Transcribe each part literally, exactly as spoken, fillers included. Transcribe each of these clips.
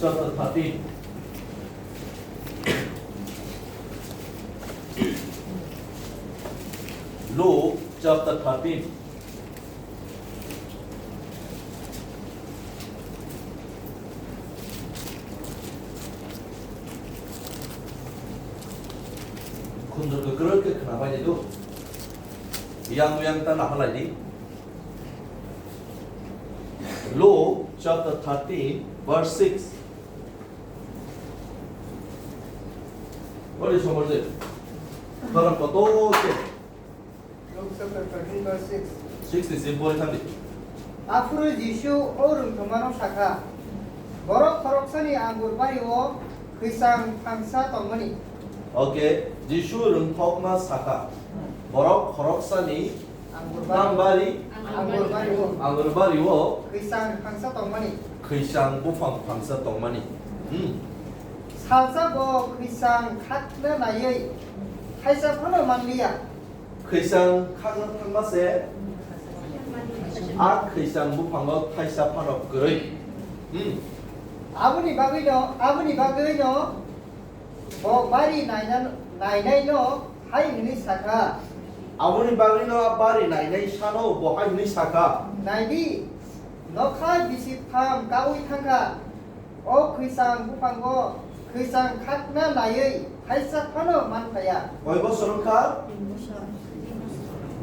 Chapter thirteen. Luke chapter thirteen. Khundur kwkrwi khe khna bai di do. Yang yang ta nahalai di. Luke chapter thirteen, verse six. What is over there? Khorang kotor khe. Luke chapter thirteen, verse six. Six ni sim pori thang di. Aphuru Jisu o rwngthomano sakha, "Borok khoroksani angur bario khwisang phangsa tongmani." Okay, Jisu rwngthokma sakha, borok khoroksani Angur bari. Tambari. Angur bario. Angur bario. Khwisang phangsa tongmani. Khwisang buphang phangsa tongmani. Hmm. Salsa bo khwisang khakna naiwi thaisa phano manliya. Khwisang khakna thangma se a khwisang buphango thaisa phano kwrwi. Hmm. Aboni bagwino, aboni bagwino bo bari naina-, nainaino hai hwnwi sakha. Aboni bagwino a bari nainai sano bo hai hwnwi sakha. Naidi, nokha bisi tham kaui thangkha. O khwisang buphango khwisang khakna naiwi thaisa phano manphaya. Koi bosor wngkha?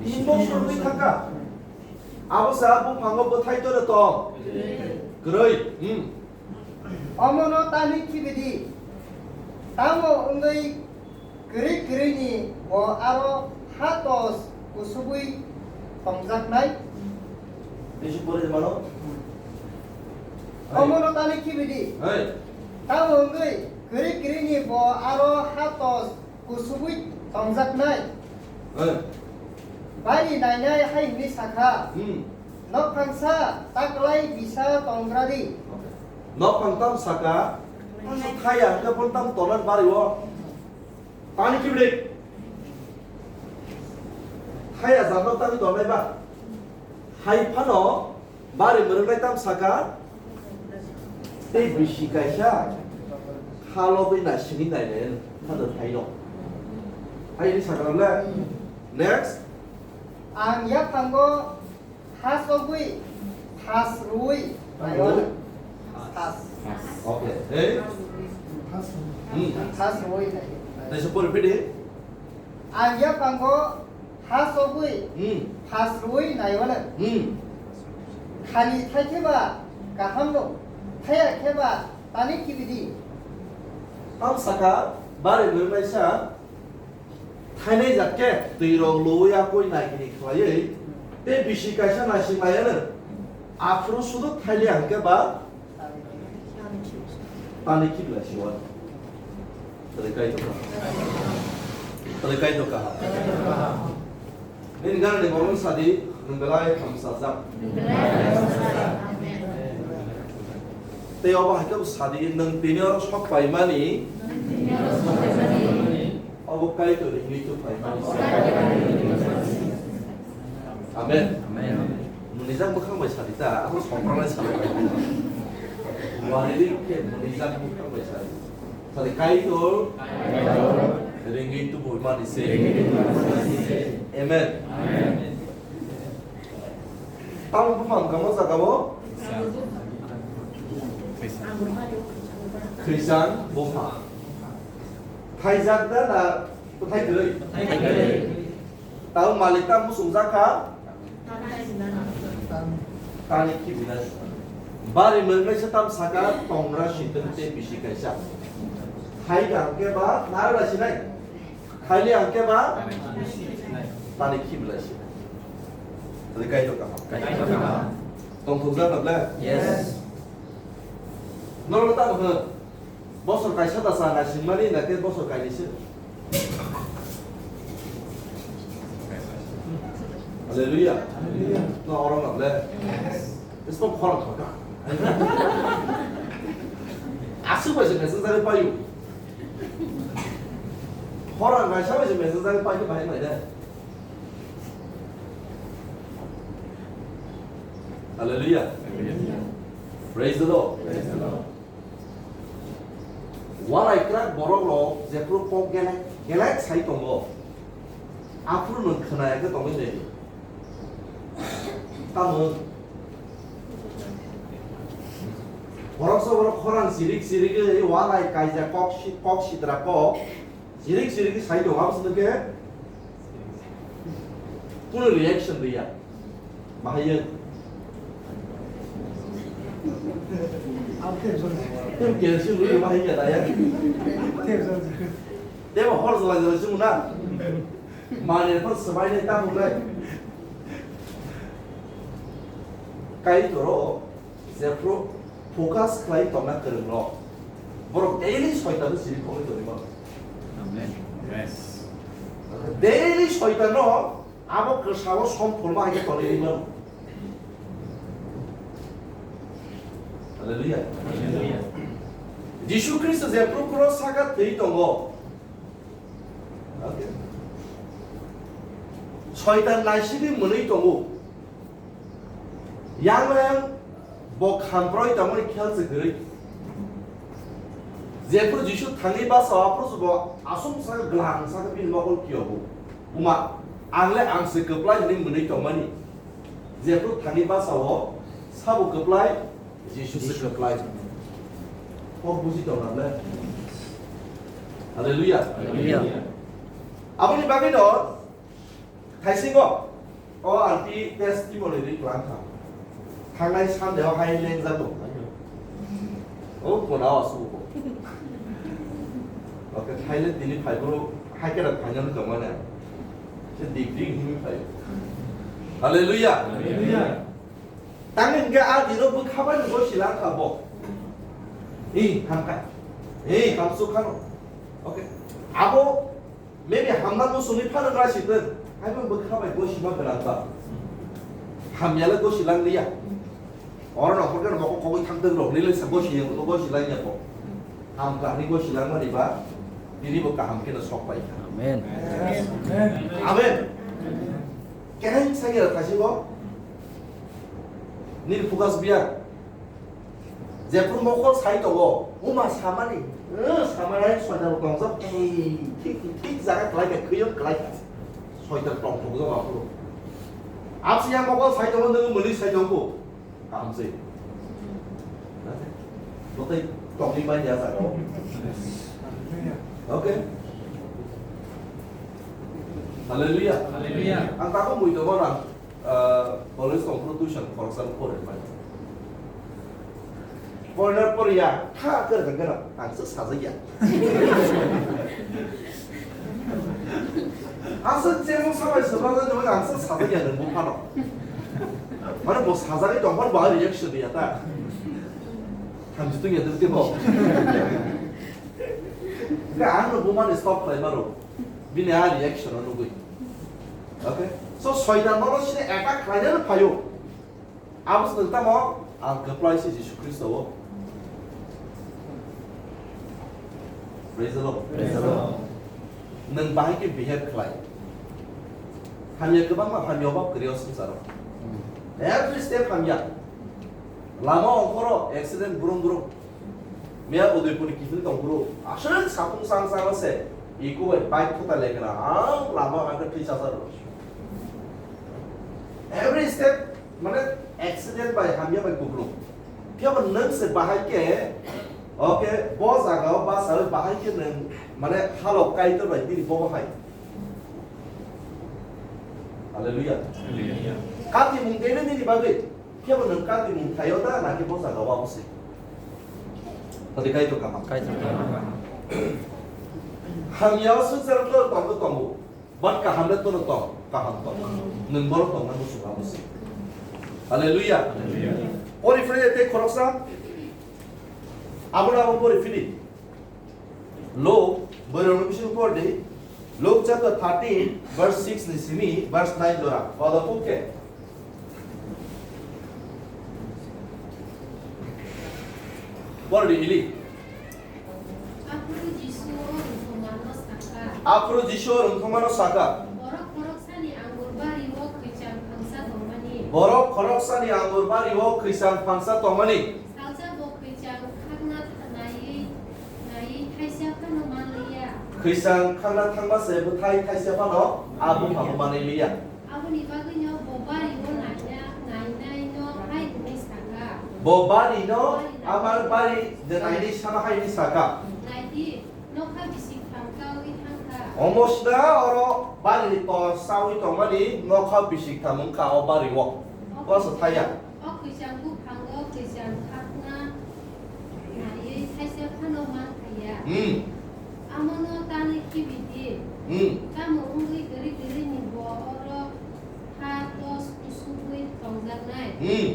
Tin bosor wngwi thangkha. Abo sa buphango bwthai toro tong? Kwrwi. Hmm. Omono tani khibidi. Tamo wngwi kwrwi kwrwini bo aro ha tos kusubwi tongjaknai. Bisi pore mano? Omono tani khibidi. Hey. Tamo wngwi kwrwi kwrwini bo aro ha tos kusubwi tongjaknai. Hey. Bari nainai hai hwnwi sakha. Hmm. Nokphangsa taklai bisa tongradi. Okay. Nokphang tam saka, thaya hwnkhe phone tam tolan bari o. Tani kibrik. Thaya jabra tani tonai ba. Hai phano bari mwrwknai tam saka. Tei bisi kaisa khalogwi naisingwi nainai phano thaino. Hai ni sakra le. Next. Ang yaphango Phas rwui, phas rwui, naio. Phas. Okay. Hey? Hmm. Phas rwui, naio. Tei se pori phidi? Ang yaphango phas rwui, hmm, phas rwui, naio. Hmm. Khani thai khe ba kaham no, thaya khe ba tani kibidi. Tam saka, bari mwrwknaisa, Thainai jak khe twi rok luwi a koi naikini khlaiwi tei bisi kaisa naising lai ano. Aphuru sudu thaili hwnkhe ba tani khiblai si o. Tadi kai to kaha. Tadi kai to kaha. Nini gana ni borok sadi nwng belai hamsajak. Tei obo hai khe bo sadi nwng tini oro sok paimani. Obo Kaitor ringwi tubui paimani. Amen. Amen. Mwnijak bwkhang bai sadi ta, abo songkranai salai bai. Wari ri khe mwnijak bwkhang bai sadi. Sadi Kaitor ringwi tubui mani se. Amen. Tamo buphang kamo jaga bo? Khrisang buphang. Thaijak da na bwthai kwrwi? Tamo malik ta muchungjak kha? Tani khibinai. Bari mwrwknaisa tam saka tongra sitwng tei bisi kaisa. Thai da hwnkhe ba narwkla sinai? Thaili hwnkhe ba tani khiblai se. Tadi kaito kaham. Tongthokjak na ble? Yes. Norok tamo hwn? Bosor kaisa da cha naisingmani na khe bosor kainwi se? Hallelujah. No oro na ble? Yes. Ispo khorang thaka. Aswk bai se message ari payu. Khorang kaisa bai se message ari payu bai mai de. Hallelujah. Praise the Lord. Praise the Lord. Walai kwrak borok rok jephuru kok gelek gelek sai tongo, aphuru nwng khwnaya khe tongwi nai. Tamo borok sa borok khorang chirik chirik walai kaijak kok si-, kok sitra kok chirik chirik sai tongo, abo se khe kuno reaction riya. Bahaya. Tei kerosene rwi bahaya daya. Tei bo hor jala jala se muna. Mane phar swbai nai ta mung nai. Kaitor o jephru focus khlai tongna kwrwng rok. Borok daily soitan no siri khogwi tongwi mano. Amen. Yes. Daily soitan no Abo kwsao som phurma hai khe tonwi rwmano. Hallelujah. Hallelujah. Jisu Khristo jephru cross saka thwi tongo. Okay. Soitan naisigwi mwnwi tongo. Yang yang Bo khamproi tongmani khel se kwrwi. Jephru Jisu thangwi basa o, aphuru se bo aswk saka glang saka bini mokol kiyogo. Wngma, ang le ang se kwplai hwnwi mwnwi tongmani. Jephru thangwi basa o, sabo kwplai, Jisu se kwplai. Kok buji tong na le? Hallelujah. Hallelujah. Aboni bagwi no, Thaisingo, o aunty testimony ri kwlang kha. Thangnai Sunday o hai lengjago. O kona o asugo. Okay, thaile tini phai bro, hai kera final tongmani. Se degree himi phai. Hallelujah. Hallelujah. Tangni hingke a dino bwkha bai nugo silang kha bo. Ei, hamkha. Ei, hamsuk khano. Okay. Abo Maybe hamna no sungwi phano na sitwng. Hai bo bwkha bai gosi ma gwnang ba. Hamya le gosi lang liya. Oro no hokhe no mokol kogwi thang twk rok ni le sa gosi yang ko gosi lang ya ko. Ham kahni gosi lang mani ba. Bini bo kaham khe no sok pai kha. Amen. Amen. Kereng sa ya thasi bo. Nini focus biya. Jephru mokol sai tongo, buma samani, eh, samani soitan tongjak, ei, thik, thik jaga kwlai kha, khuyung kwlai kha. Soitan tongthokjak aphuru. Absi yang mokol sai tongo, nung mwnwi sai tongo. Kaham se. Botai tongwi manya jaga o. Okay. Hallelujah. Hallelujah. Ang tago mui dogo nang. Ah, college tongphuru tuition khoroksa no pore pai. Pore pore ya, tha khe rwkha khe no, ang se sajak ya. Aswk chemo sabai swbang no, ang se sajak ya nang buphano. Mane bo sajagwi tongphano ba reaction ya ta. Thamchi tong ya tong tebo. Ga ang no bumani stop khlai maro. Bini a reaction no nugwi. Okay? So, soitan nono sini attack khlainani phaio. Abo se nwng tamo, ang kwplai se Jisu Khristo o. Praise the Lord. Praise the Lord. Nwng bahai khe behave khlai. Hamya kwbangma hamya obab kwrwi o swngcharo. Every step hamya. Lama ongkhoro accident brum brum. Miya Udaipur ni kiphilwi tong phuru, aswk sapung sang sang se, iko bai bike khuta lekra, ang lama ang khe thwi chasaro. Every step, mane, accident bai hamya bai kuplung. Phiya bo nwng se bahai khe, okay, bo jaga o basa bahai khe nwng, mane, halok Kaitor bai bini bo bahai. Hallelujah. Hallelujah. Kati mung dene nini bagwi. Kebo nwng kati mung thaio da, na khe bo jaga o abo se? Tadi Kaitor kaham. Kaitor kaham. Hamya o swngchar o tongo tongo. But kaham le tono tong, kaham tong. Nwng boro tong na muchung abo se. Hallelujah. Hallelujah. Pori phre tei khoroksa. Abo na abo pori phini. Luke, borokni bisingo por di. Luke chapter thirteen, verse six ni simi verse nine jora. Kodo puke. Por di ili. Aphuru Jisu o rwngthomano sakha. Aphuru Jisu o rwngthomano sakha. Borok khoroksani angur bari o khwichang phangsa tongmani. Borok khoroksani angur bari o khwichang phangsa tongmani. Salsa bo khwichang khakna tha-, naiwi, naiwi thai Khwichang khangna thangma se bwthai thaisa phano a buphangbo manwi liya. Aboni bagwino bo bario naina-, nainaino hai hwnwi sakha. Bo barino, amar bari je nainwi sama hai hwnwi sakha. Naidi, nokha bisik thangkaui thangkha. Omo sida oro barini tor saui tongmani nokha bisik thang wngkha o bario. Koso thaya. O khwichang buphango khwichang khakna naiwi thaisa phano man phaiya. Hmm. Amono tanwi khibi di. Hmm. Tamo wngwi kwrwi kwrwini bo oro ha tos kusugwi tongjaknai. Hmm.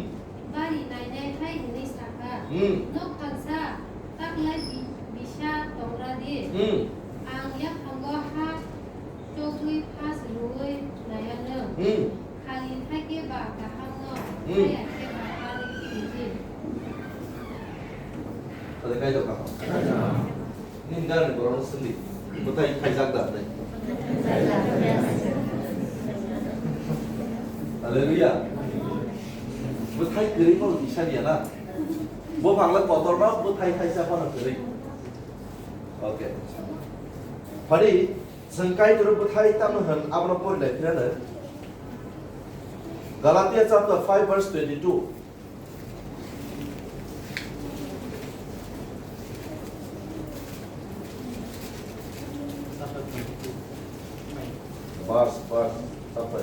Bari nainai hai hwnwi sakha, Hmm. Nok phansa taklai bi-, bisa tongra di. Hmm. Ang yaphango ha chogwi phas rwui naianw. Hmm. Khali thai khe ba kaham no, Hmm. thai ya khe ba kari kiri di. Tadi kai dokha. Nini gana ni borok no sindi. Bwthai khaijak da tei. Hallelujah. Bwthai kwrwi no kisa dia na. Bo phangla kotor no bwthai khaisa phano kwrwi. Okay. Phadi, chwng Kaitor bwthai tamo hwn abono pori lai phirano. Galatia chapter five verse twenty-two. Verse, verse, chapter,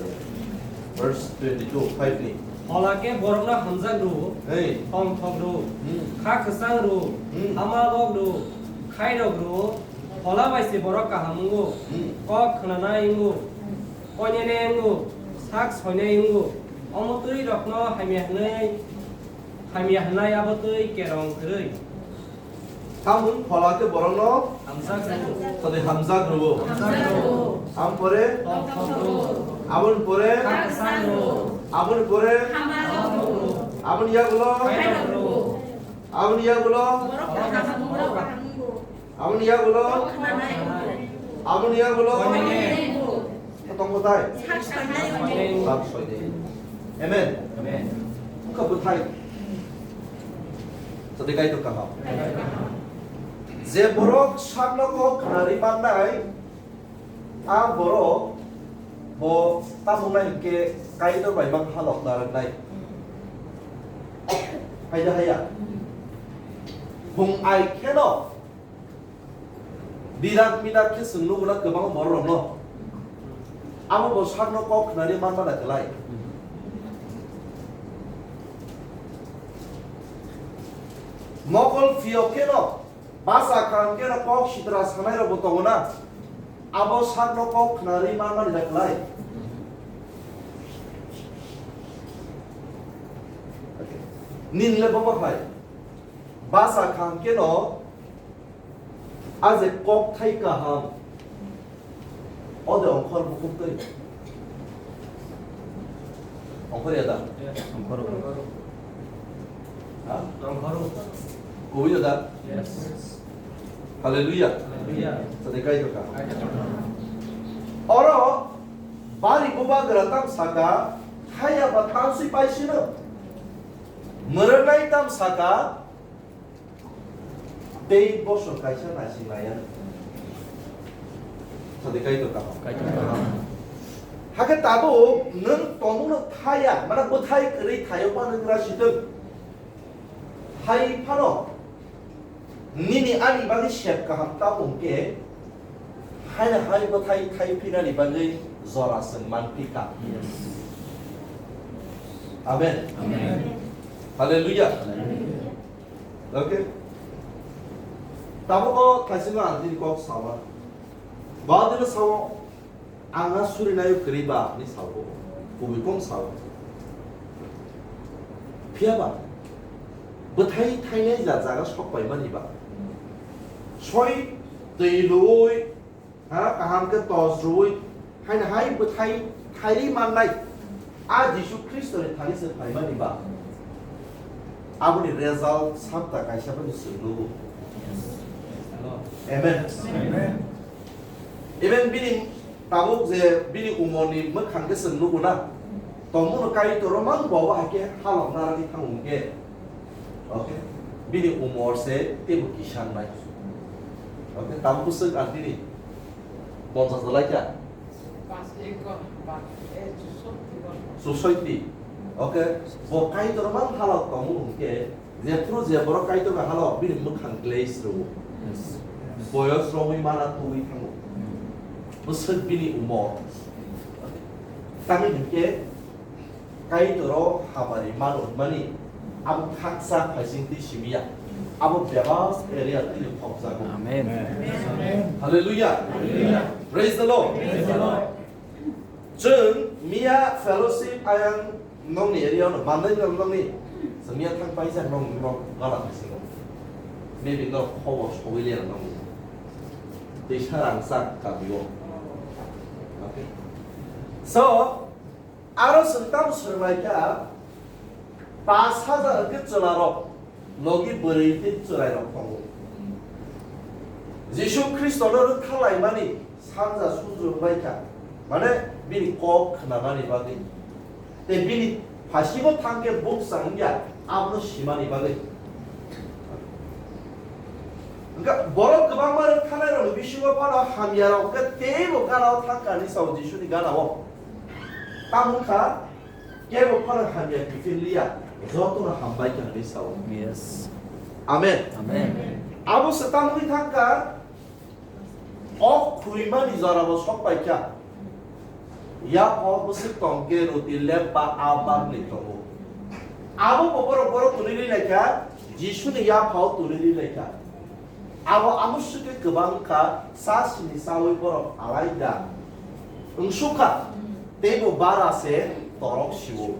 verse twenty-two, five ni. Phola khe borokno hamjak rw, Hey. Tongthok rw, Hmm. Kha kwchang rw, Hmm. Hama lok rw, khairok rw, phola bai se borok kaham wngo, Hmm. Kok khnanai wngo, koinene wngo, sak soinai wngo, omo twi rokno hamya hwnwi, hamya hwnai abo twi kerong kwrwi. Tamoni phola khe borokno Hamjak rw. Tadi hamjak rw. Hamjak rw. Aboni pore? Tongthok rw. Aboni pore? Kha kwchang rw. Aboni pore? Hama lok rw. Aboni yagulo? Khairok rw. Aboni yagulo? Borok kaham wngo. Aboni yagulo? Khnanai wngo. Aboni yagulo? Koinene wngo. Tongthok tai? Sak soinai wngo. Sak soinai. Amen. Amen. Wngkha bwthai. Tadi Kaitor kaham. Je borok sakno kok khnari mannai, a borok bo tamo nai hinkhe Kaitor bai mang halok narwknai. Haida haya. Hung ai kheno. Birak midak khe chwng nugo na kwbangma borok rokno. Abo bo sakno kok khnani man mano kwlai. Mokol phiyok kheno, basa kaham kheno kok sitra sanai rok bo tongo na. Abo sakno kok khnani man mani da kwlai. Nini le bobo hai. Basa kaham kheno, a je kok thai kaham, o de ongkhor bukhuk twi. Ongkhor ya da? Ongkhor. Ha? Ongkhor. Kubui ya da? Yes. Hallelujah. Hallelujah. Tadi kai ka. Oro bari bubagra tam saka, thaya ba tamsi paisino. Mwrwngnai tam saka, tei bosor kaisa naising naiya. Sadi Kaitor kaham. Kaitor kaham. Hakhe tabuk nwng tongmungno thaya, mane bwthai kwrwi thaio phano wngkha sitwng. Hai phano nini ani bagwi sep kaham tamo hwnkhe, haino hai bwthai thai phinani bagwi jora chwng manphi kha. Yes. Amen. Amen. Hallelujah. Hallelujah. Okay. Tabuk o thaisingo ang nini kok sawa. Ba dino sao, ang a suri nayo kwrwi ba ni sao. Kubui kong sao. Phiya ba, bwthai thainai ja jaga sok paimani ba. Soi twi lui, ha, kaham khe tos rwui, haino hai bwthai thairwi mannai, a Jisu Khristoni thani se phaimani ba, aboni result sabta kaisa phano chwng nugo. Amen. Amen. Even bini tabuk je bini umorni mwkhang khe chwng nugo na, tongmungno Kaitor mang bo hai khe halok narwgwi thango hwnkhe. Okay? Bini umor se teibo kisangnai. Okay? Tabuk bwswk ang bini Ponchas dalai kha? Chusoiti. Okay. Bo Kaitor mang halok tongo hwnkhe, jephru je borok Kaitor bai halok, bini mwkhang glaze rwo. Boyos romwi mana tugwi thango. Bwswk bini umor. Tamni hwnkhe, Kaitoro hamari mano hwnmani abo khaksa phaising twi simi ya. Abo bebak area twi khokjago. Amen. Hallelujah. Praise the Lord. Chwng miya fellowship ayang nongni area no bandai nong nongni. Chwng miya thang paisa nong nong gala phaising. Maybe no khobor sogwi le nong. Tei sarang sak kabio. Okay. So, aro chwng tamo swrwnglaikha, pash hajar hwnkhe chwlarok, logi bwrwi tei chwrairok tongo. Jisu Khristono rwkha laimani sanja sunjwk wngbaikha, mane bini kok khnamani bagwi. Tei bini phasingo thangkhe bukcha wngya, abono simani bagwi. Hwnkhe borok kwbangma rwkthanairokni bisingo phano hamyarok hwnkhe teibo ganao thangkha hinwi sao Jisuni ganao. Tamo wngkha, kebo phano hamya kiphil liya, jotono hambai kha hinwi sao. Yes. Amen. Amen. Abo se tamo wngwi thangkha, o khwrwimani jorabo sok pai kha. Yaphao bwswk tong khe roti lepba a bagni tongo. Abo bo borok borok tuni ri lai kha, Jisuni yaphao tuni ri lai kha. Abo amoswk khe kwbang wngkha, sa sini saui borok alaida wngsukha, teibo bara se torok siwo.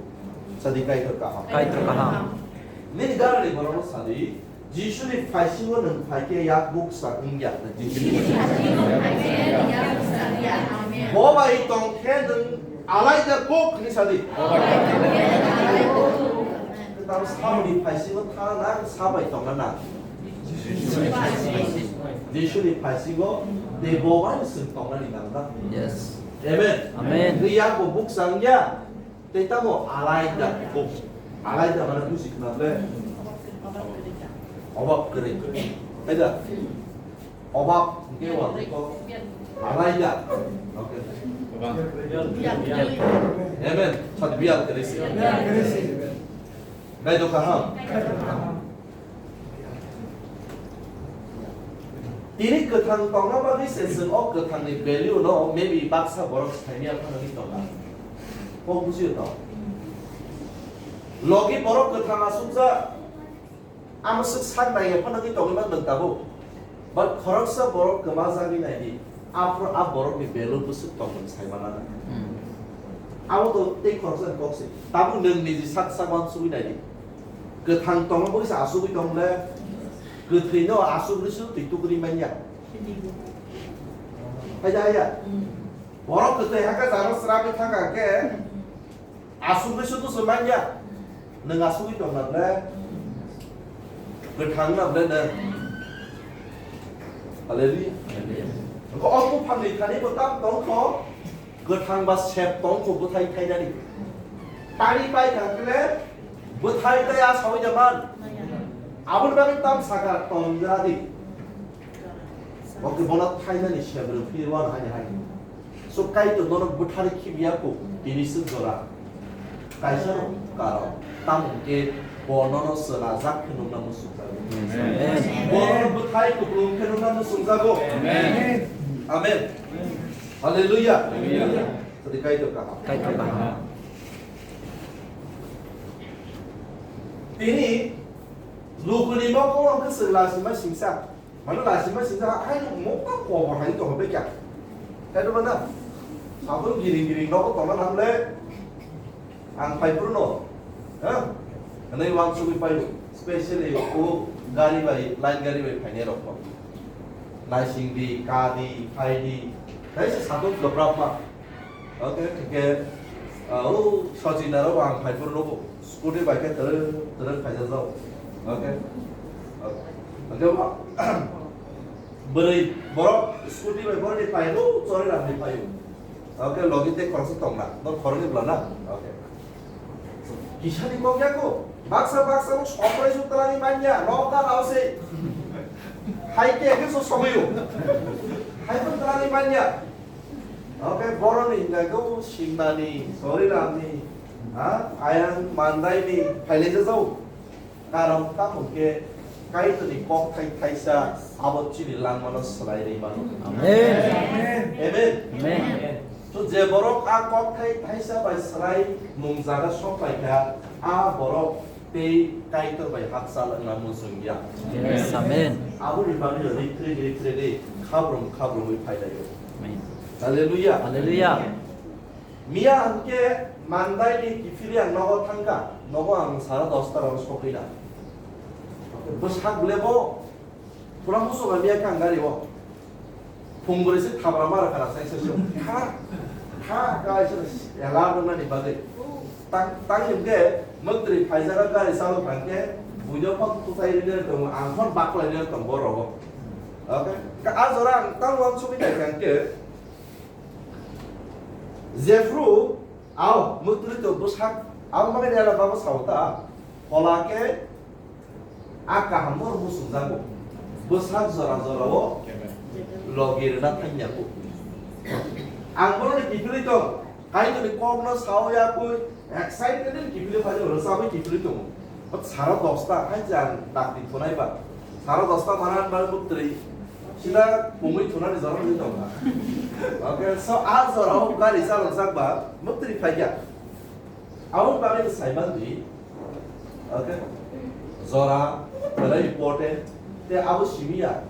Sadi Kaitor kaham. Kaitor kaham. Nini ganani borokno sadi, Jisuni phaisingo nwng phaikhe yak buksa wngya. Bo bai tongkhe nwng alaida kok hwnwi sadi. Tamo samani phaisingo thana nang, sa bai tongna nang. Jisuni phaisingo tei bo bai swng tongnani nang da. Yes. Amen. Amen. Tei yak bo buksa wngya. Tei tamo alaida kok. Alaida mane buji khna ble. Obab kwrwi. Kaida? Obab hwnkhe wa kok. Alaida. Okay. Amen. Sat bial kwrwi si. Kaitor kaham. Tini kwthang tongna bagwi se chwng o kwthangni value no maybe baksa borok saimya phano wngwi tongo. Kok bujiyo to? Logi borok kwthang asukjak, amoswk sak naiya phano wngwi tongwi man nwng tabuk. But khoroksa borok kwma jagwi naidi. Aphuru a borokni value bwswk tongmani sai manana. Hmm. Abo to tei khoroksa ni kok se. Tabuk nwng niji sak sak uansugwi naidi. Kwthang tongma bagwi se asugwi tong le. Kwthwi no asugwi se twi tukri manya. Hai da, hai ya? Hmm. Borok kwthwi hakhe jaro srabwi thangkha khe. Asugwi se tusu manya. Nwng asugwi tong na ble? Kwthang na ble nwng? Hallelujah. Hallelujah. Ko o buphangni thani bo tam tong kho, kwthang ba sep tong kho bwthai thainani. Tani pai thang kle bwthai tai a sawi da man. Aboni bagwi tam saka tong jora di. Bo khe bono thainani sep rw phi rw ani hani hani. So Kaitor nono bwthari khibiya kho, tini swk jora. Kaisa no karon, tamo hwnkhe bo nono chwlajak khe nukna muchungjago. Amen. Bo nono bwthai kupulung khe nukna muchungjago. Amen. Amen. Hallelujah. Hallelujah. Tadi Kaitor kaham. Kaitor kaham. Tini lukuni mokol hwnkhe chwla sima singsa. Mano laisima singsa hai mokta kobo hai tong bai kya. Hai to mana. Sabun giring giring nogo tongna nang le. Ang phai phuru no. Ha? Hanai wansugwi phai o. Specially o gari bai, line gari bai phainai rok no. Naising di, ka di, phai di. Hai se sabun gobrap ma. Okay, okay. Ah, o Sachin aro ang phai phuru nogo. Scooty bai khe twereng twereng khaijak jao. Okay. Okay. Okay, ba. Bwrwi borok scooty bai borok ni phai no chori rang ni phai. Okay, logi tei khoroksa tong na. No khorok ni bwla na. Okay. Kisa ni kok ya ko. Baksa baksa no sokrai su tala ni manya. Nok ta rao se. Hai ke ke so sogoyo. Hai ko tala ni manya. Oke, boroni hingkha khe o Singmani, Soriramni, ha, Ayang Mandaini phailai jajao. Karon tamo khe Kaitorni kokthai thaisa abo chini langmano swlai rwi mano. Amen. Amen. Amen. To je borok a kokthai thaisa bai swlai mung jaga sok pai kha, a borok tei Kaitor bai hakchal wngna muchung ya. Yes, amen. Aboni bagwi rithrik rithrik khabrum khabrumwi phailaio. Amen. Hallelujah. Hallelujah. Miya hwnkhe Mandaini kiphilwi ang nogo thangkha, nogo ang sara dosta rok sogwi na. Bwsak lebo pura muchunga miya khe ang gari o. Phung bwrwi se thabra mara khana sai se se. Kha, kha, kha, se ela rwnani bagwi. Tang, tang hwnkhe mwktwi phaijak gari chalok hwnkhe buino phang kutai rwni tongo, ang phon baklai rwni tongo borok o. Okay? Ka a jora ang tang uansugwi naikha hwnkhe jephru, ao, mwktwi to bwsak, abo bagwi rela babo sao ta. Phola khe a kaham no muchungjago. Bwsak jora jora o logi rwna thangya kho. Ang bono ni kiphilwi tong. Kaitorni kokno sao ya koi, excited ni kiphilwi phai rwchabwi kiphilwi tongo. But sara dosta hai je ang dakti thunai ba. Sara dosta mana ba mwktwi sida pungwi thunani jora ni tong. Okay, so a jora o gari chalok jak ba mwktwi phaikya. Aboni bagwi sai mandi. Okay? Jora, very important. Te abo simi ya.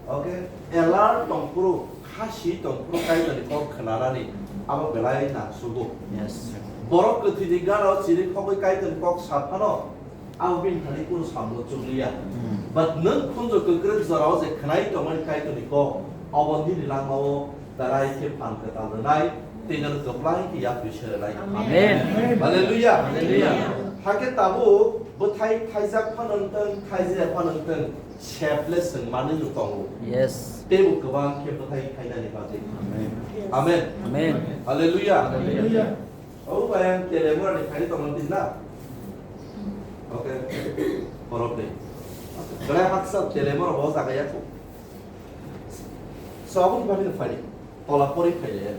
Okay? Alert tong phuru, khasi tong phuru Kaitorni kok khnanani abo belai nangsugo. Yes. Borok kwthwini gana o chiri khogwi Kaitorni kok sa phano, abo bini thani kunu samung chukliya. Hmm. But nwng khunju kwkrwk jora o je khnai tongmani Kaitorni kok, abo nini langma o Tarai khe phan kwtal rwnai, tei nono kwplai khe yapri se rwnai. Amen. Hallelujah. Hallelujah. Hakhe tabuk bwthai thaijak phano wngthung, thaijaya phano wngthung, seple swng manwi no tongo. Yes. Teibo kwbang khe bwthai thainani bagwi. Amen. Amen. Amen. Hallelujah. Hallelujah. O bai ang telemora ni khaini tongmani din na? Okay. Borok ni. Belai haksa telemora bo jaga ya kho. So, aboni bagwi no phai. Tola pori phai le.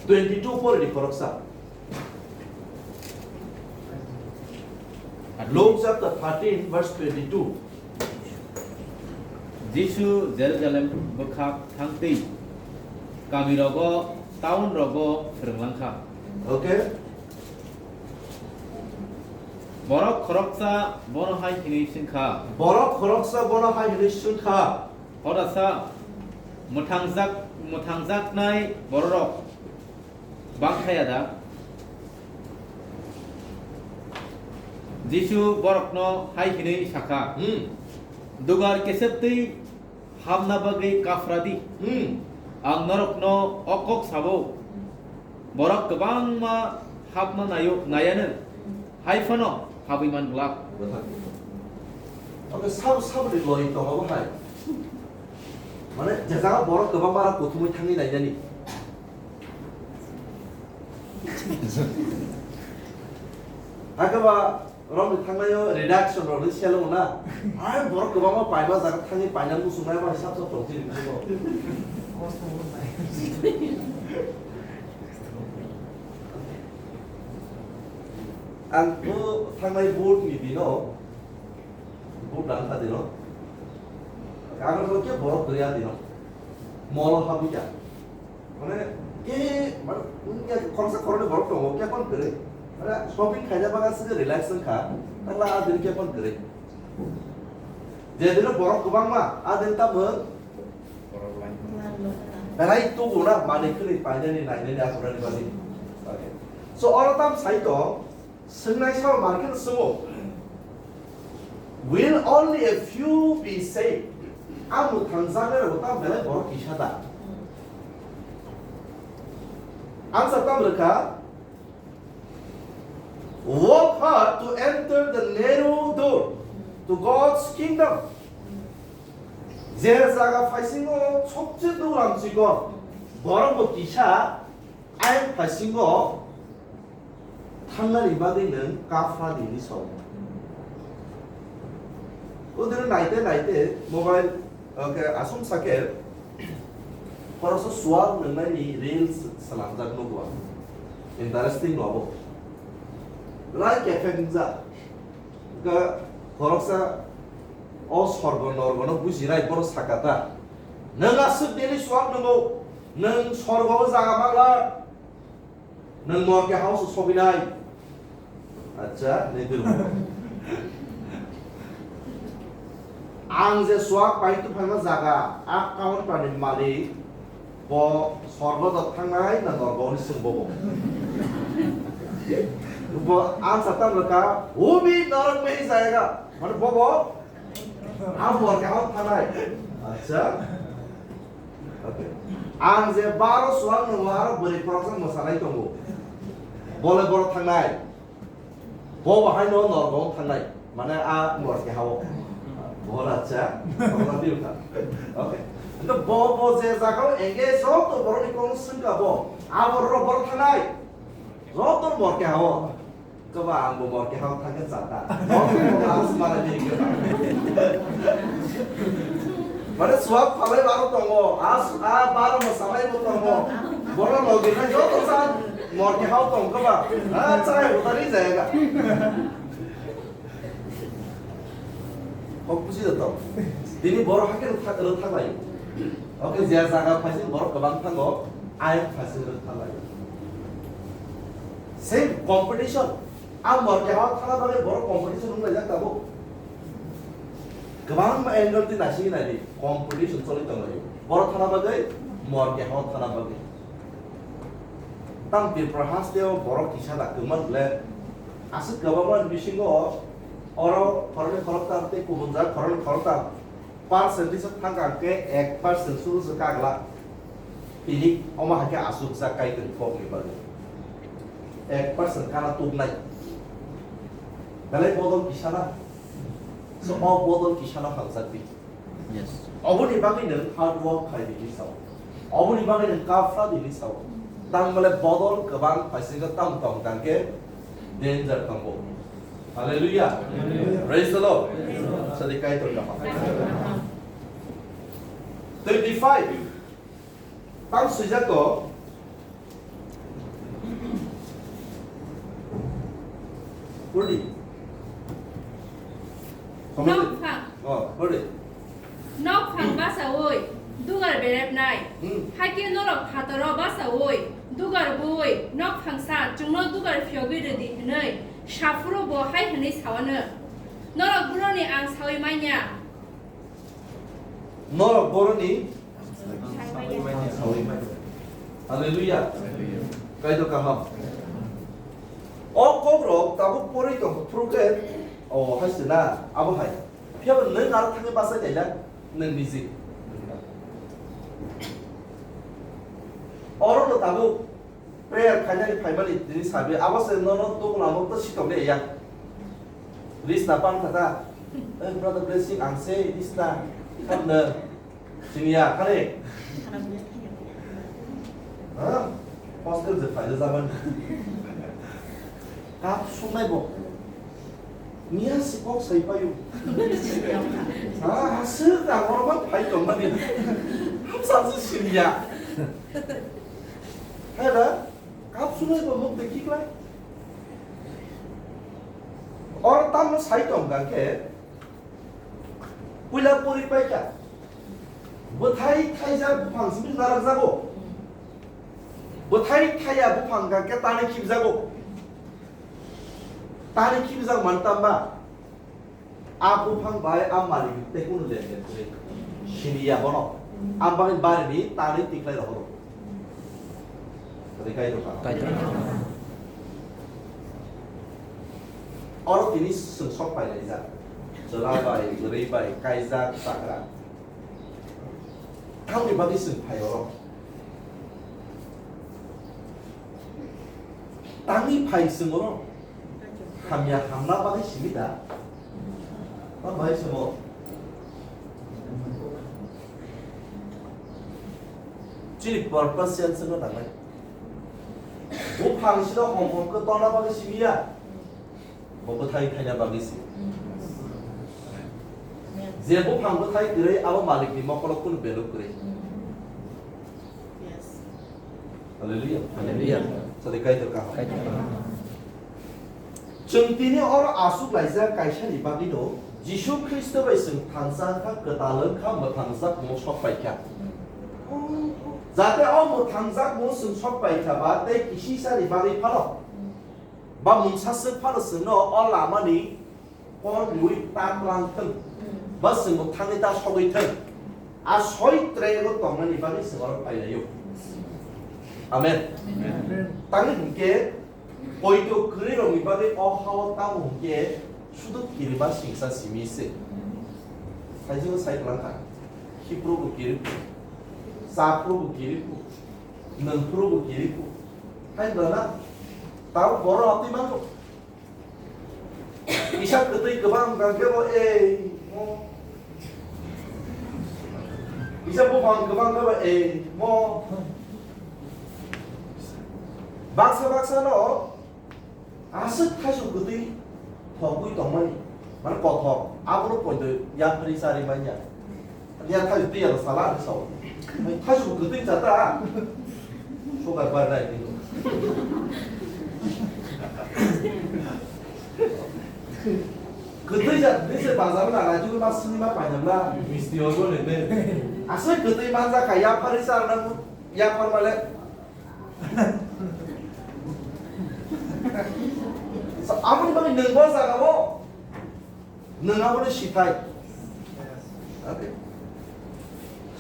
Twenty-two pori di khoroksa. Luke chapter thirteen verse twenty-two. Jisu Jerusalem bwkhak thangtwi kamirogo, town rogo phwrwng langkha. Okay. Borok khoroksa bono hai hwnwi swngkha. Borok khoroksa bono hai hwnwi swngkha. Horasa mwthangjak, mwthangjaknai bororok bangkhaya da? Jisu borokno hai hwnwi sakha, hmm, dugar keseptwi hamna bagwi kaphra di. Hmm. Ang norokno o kok sabo, borok kwbangma hapna naio, naiano, hai phano habwi man glak. Oke, sabo, saboni loi tongo bo hai. Mane, je jaga borok kwbangma rok kuthumwi thangwi nainani. Hakhe ba, Romni thangnaio redaction rokni selong na. Ai borok kwbangma paima jaga thangwi paina muchungnai bai sap sap tongchini bisingo. Ang bo thangnai vote ni dino, vote dang kha dino. Ang bo khe borok kwrwi a dino. Molo habwi kha. Mane, ke, mane, ke khoroksa khoroknwi borok tongo, khe phone kwrwi. Mane, shopping khaina bagwi aswk relax wngkha, takla a dini khe phone kwrwi. Je dino borok kwbangma, a dini tamo belai tubu na, manwi khwnwi painani, nainani, aphurani bagwi. Okay. So, oro tam sai tong, Swngnai sabo mar kheno swngo, "Will only a few be saved?" A mwthangjaknai rokbo tamo belai borok kisa da? Answer tamo rwkha, "Work hard to enter the narrow door to God's kingdom." Je jaga phaisingo sobse duglam chikon, borok bo kisa, ayang phaisingo Thangnani bagwi nwng kaphra di hinwi sao. O dino naite naite mobile, Oke, aswk sakhe, khoroksa sual nwngnai ni reels swnamjak nugo ang. Interesting no bo. Belai kefek wngjak. Ga khoroksa o sorgo norgo no bujirai boro sakata. Nwng aswk daily sual nwngo, nwng sorgo o jaga mangla. Nwng mor ke house o sogwi nai. Acha, nai dulu. Ang je suak pai tu phaima jaga, a kaun pani malik, bo sorgo dot thangnai na norgo ni sung bobo. Bo ang satan raka, ubi norok mehi jaga. Mane bobo, ang mor ke house thangnai. Acha. Okay. Ang je baro sual nungo aro bwrwi khoroksa mwsanai tongo. Bole boro thangnai. Bo bahai no norgo thangnai. Mane a mor ke hao. Bo racha. Bo na piu kha. Okay. Ento bo bo je jaga o engage joto borok ni kong sungka bo. A boro boro thangnai. Joto mor ke hao. Koba ang bo mor kehao thangkhe chata. Mor kehao ang smalai bini khe ba. Mane suak phalai baro tongo, a su-, a baro mwsanai bo tongo. Bono logi na joto sa mor kehao tong koba. A chai utari jayega. Kok buji da tong. Bini boro hakhe rwtha-, rwtha laio. Oke, je jaga phaising borok kwbang thango, ayang phaising rwtha laio. Same competition. A mor kehao thana bagwi borok competition wnglaijak tabuk. Kwbangma angle twi naisingwi naidi, competition choli tonglaio. Borok thana bagwi, mor kehao thana bagwi. Tang Tripura hasteo borok kisa da kwma le aswk kwbangma bisingo oro khoroknwi khoroktham tei kubun jaga khoroknwi khoroktham percent tisa thangkha hwnkhe ek percent suru se kagla. Tini omo hai khe aswk jak Kaitor ni kok ni bagwi. Ek percent kana tuknai. Belai bodol kisa na. So o bodol kisa no hamjak di. Yes. Oboni bagwi nwng hard work khai di hinwi sao. Oboni bagwi nwng kap sa di hinwi sao. Tang bole bodol kwbang phaisingkhe tamo tong tang khe danger tongo. Hallelujah. Hallelujah. Praise the Lord. Praise the Lord. Sadi Kaitor kaham. Twenty-five. Tang swijak to. Purdi. Nokphang. Oh, purdi. Nokphang basaui dugar berepnai. Hmm. Hakhe norok phataro basaui dugar bui nokphang sa chwngno dugar phiyogwi rwdi hwnwi saphuru bo hai hwnwi sawano. Norok boroni ang saui manya. Norok boroni saui manya. Hallelujah. Kaitor kaham. O kokrok tabuk porwi tong phuru khe, o hai se na, abo hai. Phiya bo nwng aro thangwi bachai naila, nwng niji. Oro no tabuk prayer khainani phaimani tini sabi, abo se nono tokla mokto sitokle ya. Risna pan khata, "Eh, brother Blessing, ang se risna, khamna." Sini ya, khani. Ha? Hostel je phaida jaban. Kap sunai bo. Niya si kok sai payu. Ha, aswk da, oro ba phai tong mani. Hamsa si sini ya. Hai da, kap sunai bo muk de kiklai. Oro tamno sai tong ga khe. Puila pori paikha. Bwthai thaijak buphang simi narakjago. Bwthai thaiya buphang hwnkhe tani khibjago. Tani khibjak man tamba. A buphang bai a malik tei kunu lenlen kwrwi. Siniya bono. Ang bagwi barini tani tikhlai rohoro. Tadi kaitor ka. Kaitor. Oro tini chwng sok pailaijak. Chwla bai, bwrwi bai, kaijak, chakra. Tamni bagwi chwng phai oro. Tamni phai chwng oro. Hamya hamna bagwi simi da. Ma bai chwng o. Chini purpose yan chwngno nangnai. Buphang sino hom hom khe tongna bagwi simi ya. Bo bwthai thaina bagwi si. Je buphang bwthai kwrwi, abo malikni mokolo kunu belu kwrwi. Yes. Hallelujah. Hallelujah. Sadi Kaitor kaham. Kaitor kaham. Chwng tini oro aswk laijak kaisani bagwino Jisu Khristo bai chwng thansa wngkha, kwtal wngkha, mwthangjak, mwsok paikha. Jate o mwthangjak, mwswng sok paikha ba tei kisisani bagwi phano ba mungsa swk phano chwngno o lamani kol riwi ta tlang thwng, ba chwngbo thangwi ta sogwi thwng. A soi trego tongnani bagwi chwng oro phailaio. Amen. Amen. Tangwi hwnkhe, poito kwrwirokni bagwi o hao tamo hwnkhe sudu kirima singsa simi se. Khaijino sai kwlangkha, khiphrubo kiriphu, chaphrubo kiriphu, nwngphrubo kiriphu. Hai bwlana tamo borok atwi mano. Kisa kwtwi kwbang wngkha khe bo ei mo. Kisa buphang kwbang khe bo ei mo. Baksa baksa no aswk thaisu kwtwi thogwi tongmani. Mane kothok. Abono poito yaphari chari manya. Ya thaisu twi ya sala ani sao. Thaisu kwtwi chata. Sugar bar nai twi. Kwtwi jat ni se bazar na rai twi ma sini ma painam na misti ogo ne be. Aswk kwtwi manja ka yaphari char na yaphar male. So, aboni bagwi nwng bo jaga o. Nwng abono sithai. Okay.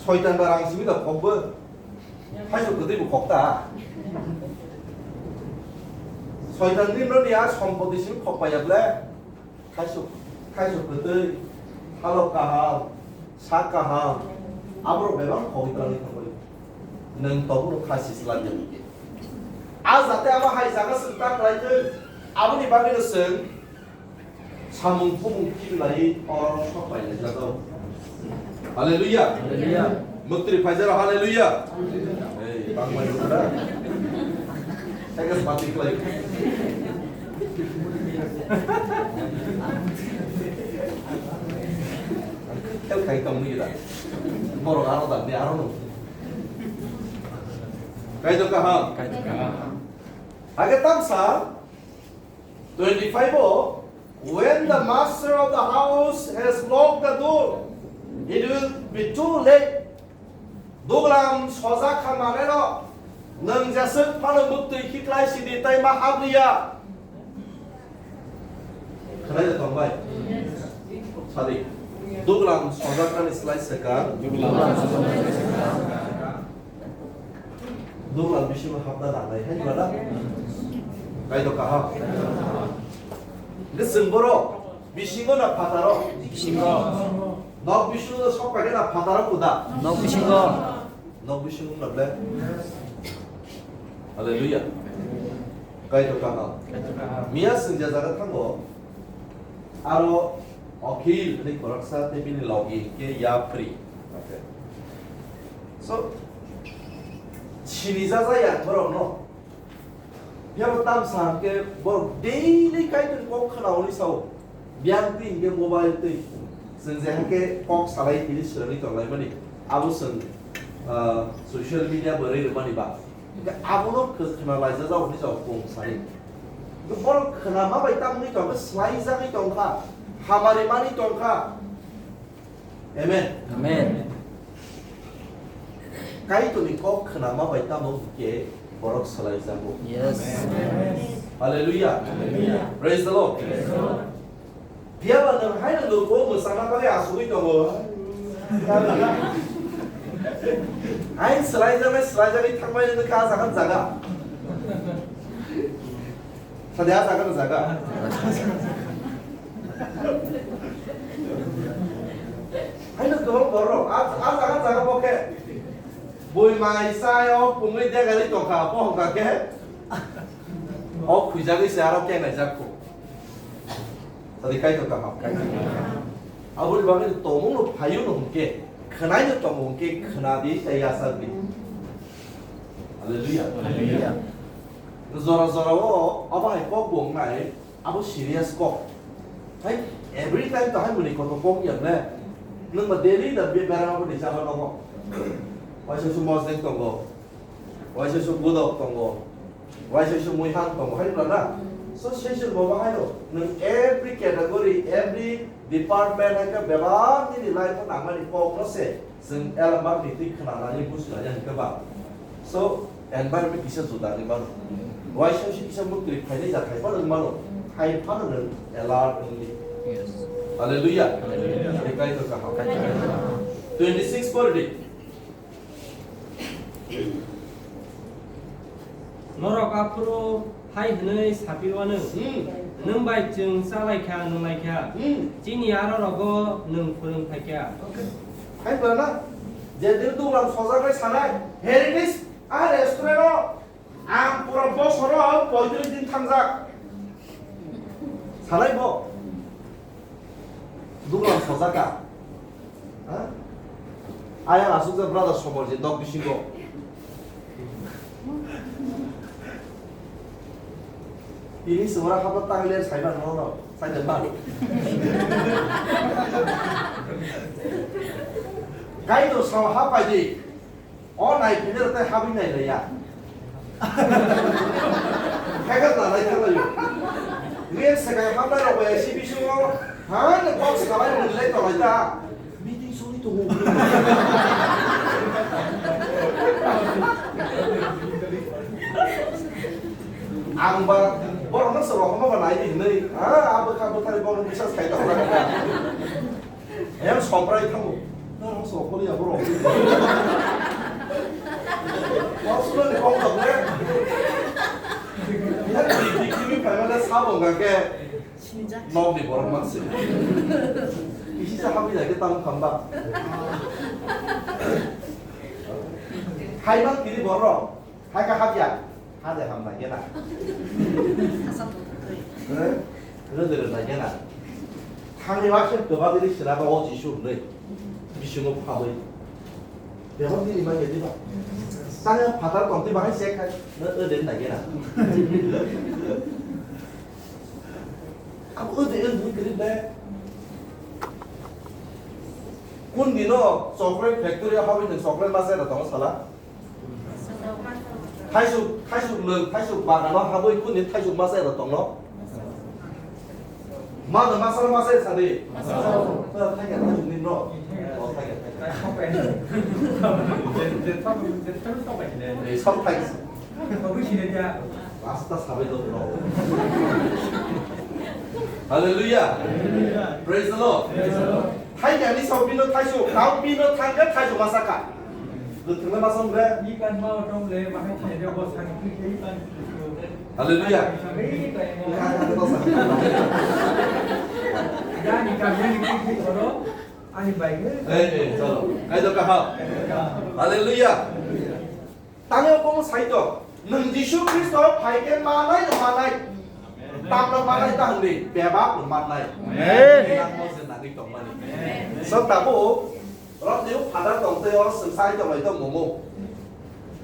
Soitan ba rang simi da khokbo. Thaisu kwtwi bo khokta. Soitan ni noni a sompoti simi khok paiya ble. Thaisu, thaisu kwtwi, halok kaham, sak kaham. Aborok bebak khogwi tongwi thangwi. Nwng tobuno kha sisla de. A jate abo hai jaga swk ta khlai thwi. Aboni bagwi no chwng samung bumung khibilai oro sok pai lai jagao. Hallelujah. Hallelujah. Muktri phaijaro hallelujah. Hallelujah. Ei, bang bai da. Thank you, Spartik lai. Kel kai tong ni da. Borok aro da, ni aro no. Kaitor kaham. Kaitor kaham. Age tamsa. Twenty-five o, when the master of the house has locked the door, it will be too late. Duglam sojak kha maneno, nwng jeswk phano muktwi khiklai sidi tei ma habliya. Khwnai da tong bai? Sadi. Duglam sojak ani slai swkang. Duglam bisingo hapna nangnai hai bada. Kaitor kaham. Hwnkhe chwng borok bisingo na phataro? Bisingo. Nok bisingo sok paikhe na phataro kuda? Nok bisingo. Nok bisingo na ble? Hallelujah. Kaitor kaham. Miya chwng je jaga thango, aro Akhil hwnwi khoroksa tei bini logi hwnkhe Yapri. So, sini jaja ya borokno. Phiya bo tamsa hwnkhe borok daily Kaitorni kok khwna hwnwi sao. Biyang twi hwnkhe mobile twi. Chwng je hwnkhe kok salai tini swrwngwi tonglaimani. Abo chwng, ah, social media bo rwi rwmani ba. Hwnkhe abono khwna laijajak hwnwi sao kung sani. Hwnkhe borok khwna ma bai tamni tongkhe swlaijagwi tongkha. Hamari mani tongkha. Amen. Amen. Kaitorni kok khwnama bai tamo hwnkhe borok swlaijago. Yes. Hallelujah. Hallelujah. Praise the Lord. Praise the Lord. Phiya ba nwng haino luku mwsana bagwi asugwi tongo. Hain swlaijaknai swlaijagwi thangbai nini ka jaga jaga. Sadi a jaga no jaga. Haino kwbang borok a, a jaga jaga bo khe. Bui mai sai o pungwi degari tongkha, bo hwnkha khe. O khwijagwi se aro kenglaijak kho. Sadi Kaitor kaham. Aboni bagwi tongmung no phaio no hwnkhe, khwnai no tongo hwnkhe, khwnadi tei yachakdi. Hallelujah. Hallelujah. Jora jora o abo hai kok bo wngnai, abo serious kok. Hai every time to hai muni koto kok ya ne. Nwng ba daily da be berama bo ni jaba nogo. Waisa su mosdek tongo. Waisa su budok tongo. Waisa su muihang tongo. Hai bla na? So session bo bahai ro. Nwng every category, every department hai ka bebak nini life o nangmani kok no se. Chwng elambak ni twi khwnanani buchilaiya hwnkhe ba. So, environment kisa juda ni mano. Waisa si kisa mukri phainai ja khai phano mano. Khai phano nwng alert wngdi. Yes. Hallelujah. Hallelujah. Ni Kaitor kaham. Kaitor kaham. Twenty six pori di. Norok aphuru hai hwnwi sapirwano, Hmm. "Nwng bai chwng chalaikha, nunglaikha, Hmm. chini aro rogo nwng phwrwng phaikha." Okay. Hai bana, je din duglam sojaknai sanai, heritage a restaurant o ang pura bosoro poitris din thangjak. Sanai bo. Duglam sojaka. Ha? Ayang asukjak brother Somarjit nok bisingo. Ini semua hapa tangler saiman no no. Saja mal. Kaitor saw hapai di. O nai phene rw tei habwi nai laiya. Khaikha nalai thanglaio. Nge swkang hamnai rok bai si bisingo, ha, nw kok swkalai nw le tonglaita. Meeting songwi tongo. Ang ba borok no se rohorma ba nai di hinwi, ha, abo kha bwthari borok no bisas khai tonglaita. Em soprai thango. Norok sopoli ya borok. Kosno ni kok dok le. Ya di di kimi phaimane sabo ga ke. Sinijak. Nok ni borok man se. Isi sa habi ya ke tam khamba. Hai man kiri borok. Hai ka hapya, hade hamna gena. Asam tutukrwi. Eh? Rede rede gena. Thangni wakhe kwbangni sina ba o Jisu hwnwi. Bisingo phabwi. Bebak dini ma gedi ba. Tanya phatar tongti bahai sek khai. Na ode na gena. Abo ode ode gede be. Kun dino chocolate factory o habwi nwng chocolate ma chai da tongo sala? Thaisuk, thaisuk nwng, thaisuk bagano habwi kuni thaisuk masa ero tongno? Mano masa masa sadi? Thaikha thaisuk ni no? O thaikha thaikha. Ei, sab thaisuk. Rasta sabai do no. Hallelujah. Praise the Lord. Thaikha ni saw bino thaisuk, tau bino thangkha thaisuk masa ka. Kwthwngno ma song re? Ni kan ma tong le, ma hai thai de bo sang ki ki kan. Hallelujah. Sabai kai mo. Ya ni kan ya ni ki ki koro. Ani bai ke. Eh, eh, chalo. Kaitor kaham. Hallelujah. Tangyo komo saito. Nwng Jisu Khristo phai khe manai no manai. Tamno manai ta hwnwi bebak no manai. Amen. Nangno se nangwi tongmani. Sok tabuk. Rok ni phadar tong tei oro swng sai tong lai tong momo.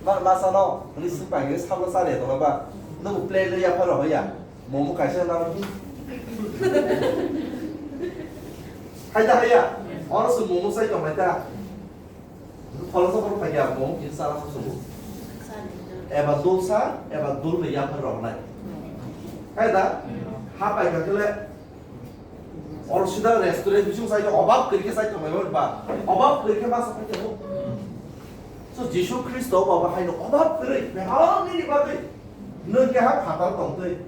Ma, ma sano, ni swng pai ni sabo sa le tong ba. Nung play le ya pharo ya. Momo kaisa na. Hai da hai ya. Oro swng momo sai tong lai ta. Kholo sa pharo pai ya momo kin sala sa subu. Eba dul sa, eba dul le ya pharo nai. Hai da. Ha pai ka kele. Oro sida restaurant bising sai obab kwrwi khe sai tongmani ba. Obab kwrwi khe masa phai tongmo. So Jisu Khristo baba haino obab kwrwi bebak nini bagwi. Nwng keha phatar tongtwi.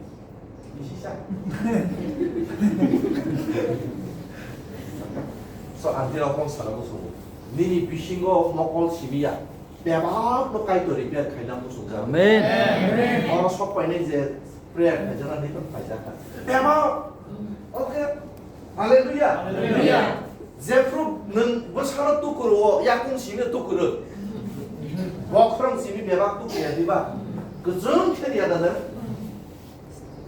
Bisisa. So ang tei rokong sana musungo. Nini bisingo mokol simiya. Bebak no Kaitor repair khaina muchungjak. Amen. Oro sok painai je prayer khaijak nai tong khaijak kha. Bebak. Okay. Hallelujah. Hallelujah. Jephru nwng bwsano tukuro, yakung simi tukuro. Bokhorong simi bebak tukuya diba? Kwchwng khe riya da nwng?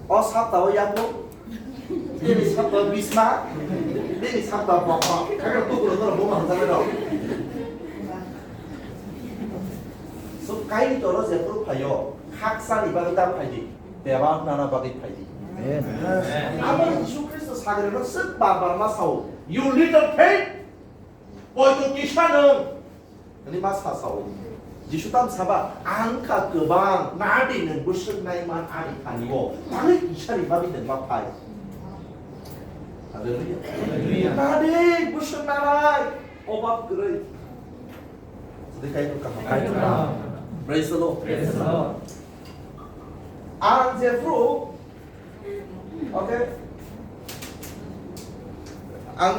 O sapta o yapung, bini sapta o bisma, bini sapta o bokma. Kaka tukuro norok buma hwnjak rok. So, Kaitor o jephru phaio, khaksa ni bagwi ta phaidi, bebak nana bagwi phaidi. Amen. Abo Jisu Khristo sagri no swk bar bar ma sao, "You little faith." Poito kisa nwng. Ani ma sa sao. Jisu tam saba, ang kha kwbang, nadi nwng bwswk nai man ani thani o. Tangwi kisa ni bagwi nwng ma phai. Hallelujah. Hallelujah. Nadi bwswk nanai. Obab kwrwi. Sadi kai to kaham. Kai to kaham. Praise the Lord. Praise the Lord. Ang jephru Okay. Ang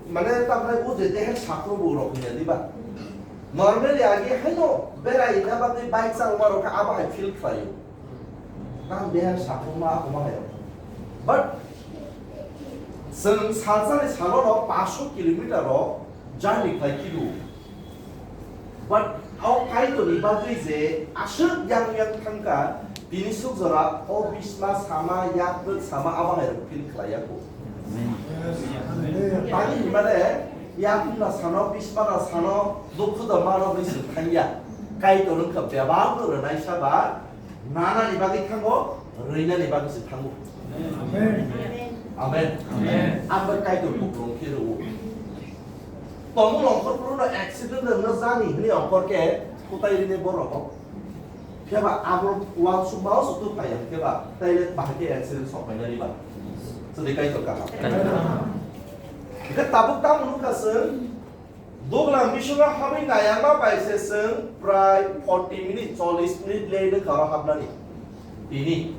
mane tamni o je deher sakro bo rok ni diba. Normally agi haino berai na bagwi bike chang ma rok abo hai feel khlaio. Tam deher sakro ma ako ma hai. But seng salsani salo no paanch sho kilometer ro journey khlai kidu. But o Kaitorni bagwi je aswk yang yang thangkha, tini suk jora o bisma sama, yakrwk sama abo hai rok feel khlai ya kho. Tani hinmale yakungna sano, bismana sano, dukhu da mano bai se thangya. Kaitor wngkha bebak no rwnai saba, nanani bagwi thango, rwinani bagwi se thango. Amen. Amen. Amen. Ang bai Kaitor bukrung khe rwo. Tongmung ongkhor phuru no accident wngna jani hwnwi ongkhor khe kutai rini borok. Phiya ba abo uansukma o se tubphai ya, phiya ba taile bahai khe accident sok paina riba. Sadi Kaitor kaham. Kaitor kaham. Hingkhe tabuk tamo nukha chwng, Duglam bisingo habwi nayangma bai se chwng prai forty minute, chollish minute late wngkha o habnani. Tini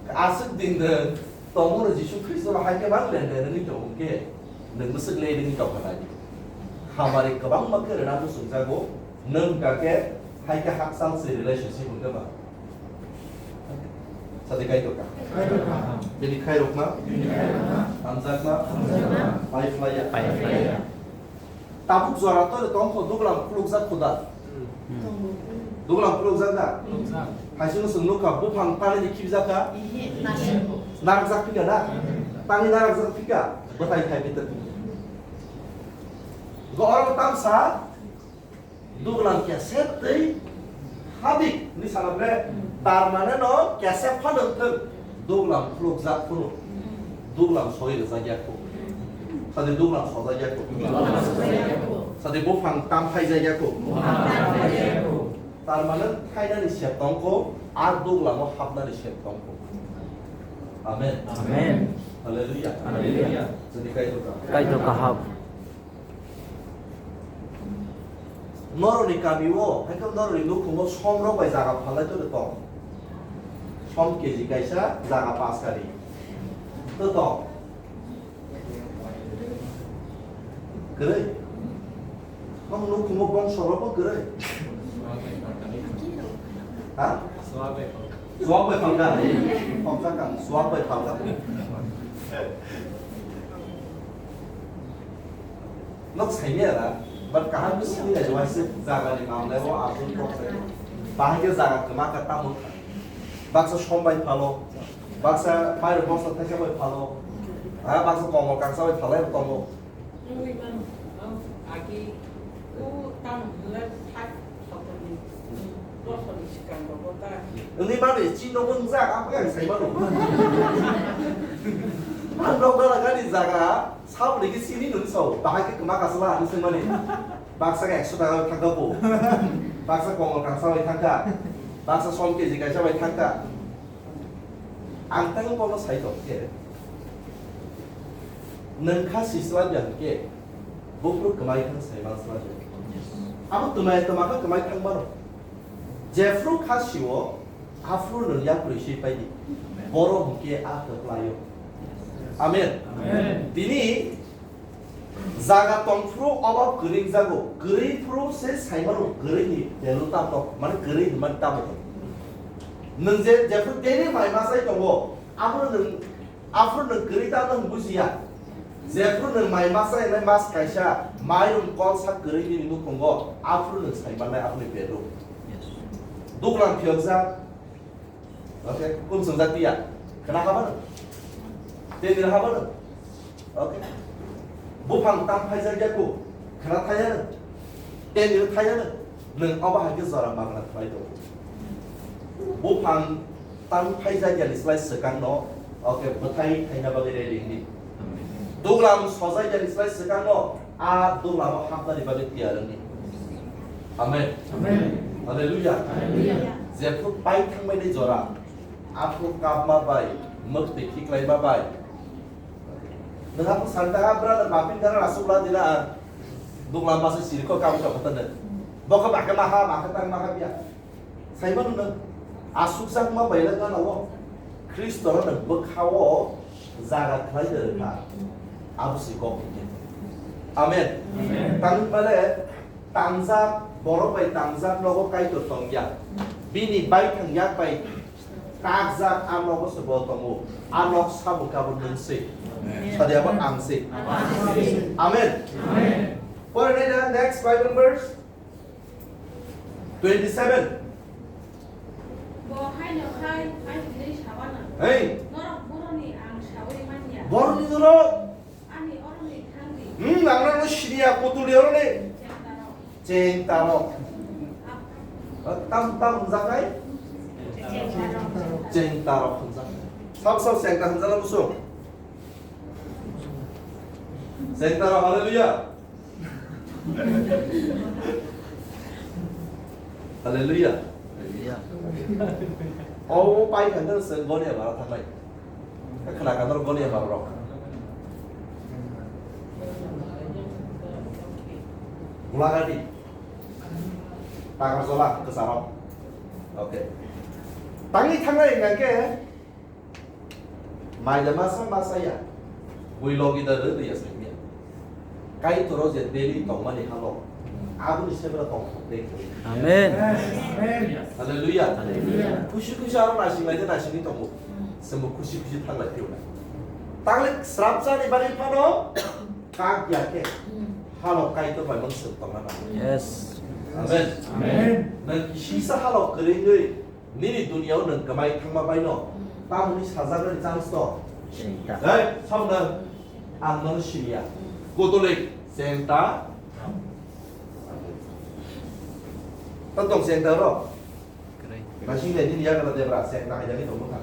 aswk din de tongmani Jisu Khristo hai khe mang lende nini tong khe nwng bwswk late wngwi tongkha nai. Hamari kwbangma khe rwna muchungjago, nwng ka khe hai khe hakchal se relationship wngkha ba. Sadi Kaitor kaham. Bini khairokma, hamjakma, pai phlaiya. Pai phlaiya. Tabuk jora tore tongkho duglam khulukjak khuda. Duglam khulukjak da? Khulukjak. Haisino chwng nukha buphang tanini khibjak kha? Narakjak phika da? Tani narakjak phika? Bwthai khai bitir. Go oro tamsa Duglam kesep tei habik ni sana bre, tar mane no kesep phano wngthwng, duglam khulukjak phano, duglam soi rwjak ya kho. Sadi duglam sojak ya kho. Sadi buphang tam phaijak ya kho. Tar mane thainani sep tong kho, a duglamo hapnani sep tong kho. Amen. Amen. Hallelujah. Hallelujah. Jadi Kaitor kaham. Kaitor kaham. Noroni kami o, hai khe noroni nukhungo som rok bai jaga phalai tong de tong. Som K G kaisa, jaga paanch kari. To tong. Kwrwi. Nong nukhungo bongso rok bo kwrwi. Ha? Suak bai phalka. Phalka kang, suak bai phalka. Nok saimaya da, but kaham ke sini aja waise jaga ni mamle bo abun kok sai. Bahai ke jaga kema ka tamu. Baksa som bai phalo, baksa mairo bosta thaisa bai phalo, ha baksa komol kangsa bai phalai tongo. Wngwi mano, ang agi o tamo hwnle sak sotorni bosoni swkango bo ta. Wngwi mano, chini nogo wngjak, ang khe ang sai mano. Ang nok gana gani jaga, saboni khe sini nung sao, bahai khe kwma kasla hinwi swngmani. Baksa khe ekso taka thangkha bo. Baksa komol kangsa bai thangkha. Baksa som K G kaisa bai thangkha. Ang tang bono sai tong khe, nwng kha si swlai ya hwnkhe, buphuru kwmai thang sai man swlai ya. Abo twmai twma khe kwmai thang mano. Jephru kha sio, aphuru nwng yaphru si pai di. Boro hwnkhe a kwplaio. Amen. Amen. Tini Jaga tongphuru obo kwrwi wngjago, kwrwi phuru se saimano kwrwi ni value tamo tong, mane kwrwi hwnmani tamo tong. Nwng je, jephru daily mai masai tongo, aphuru nwng, aphuru nwng kwrwi tamo hwn bujiya. Jephru nwng mai masai hwnwi mas kaisa, mairum kol sak kwrwi nini nukhungo, aphuru nwng sai mannai aphuru ni value. Duglam phiyokjak, Okay, kum sung jati ya. Kena haba no? Tenir haba no? Okay. Buphang tam phaijak ya ko. Kena thaya no? Tenir thaya no? Nwng obo hai khe jora magna khlai do. Buphang tam phaijak ya ni slai swkang no. Okay, bwthai thaina bagwi ready ni. Duglam sojai yani slai swkango a duglamo hapnani bagwi tiyar wngdi. Amen. Amen. Hallelujah. Hallelujah. Jephru pai thangmani jora, aphru kapma bai, mwktwi khiklaima bai. Nwng aphru santa, "Ah, brother, bapin dara rasuk la dila ang." Duglam basa sirikho kamu ka phatane. Bokha bakha maha, bakha tang maha biya. Saimano nwng asukjakma baila gana o Khristo no nwng bwkha o jaga khlai de rwkha. Abo se kok hwnkhe. Amen. Amen. Tangmani mane tangjak, borok bai tangjak nogo Kaitor tongya. Bini baithang yak bai kakjak a nogo se bo tongo. A nok sabo kabo nwng se. Amen. Sadi abo ang se. Amen. Amen. Amen. Pore nai na next Bible verse. Twenty seven. Bo haino khai, hai hinwi sabana. Hey. Norok boroni ang sawi manya. Boroni norok. Ani oroni thangdi. Hmm, ang norok siniya putuli oroni. Cheng tarok. Cheng tarok. Ap- Tam tam hwnjaknai? Cheng tarok. Cheng tarok hwnjaknai. Sab sab cheng tarok hwnjaknai musu. Cheng tarok, hallelujah. Hallelujah. Hallelujah. O pai khan se goni amara thangnai. Khna khan goni amara rok. Gulagadi. Takarjola, kwcharok. Okay. Tangwi thangnai hwnkhe, maida masa masa ya. Bui logi da rw ya sanya. Kaitor o je daily tongmani halo. Aboni sebra tong thok de. Amen. Hallelujah. Hallelujah. Khusi khusi aro nasing lai de nasing ni tongo. Semo khusi khusi thang lai phiyo na. Tangle srapjani bagwi phano kak ya khe. Halo Kaitor bai mang sel tongna nango. Yes. Amen. Amen. Nang kisi sa halo kering gwi. Nini duniya o nwng kwmai thangma baino tamoni sajaknani chance to? Chenta. Hei, sabna ang nono siniya. Kotolik, chenta. Ta tong chenta ro? Kwrwi. Nasing le nini yakala debra, chenta hai jani tong bwkha.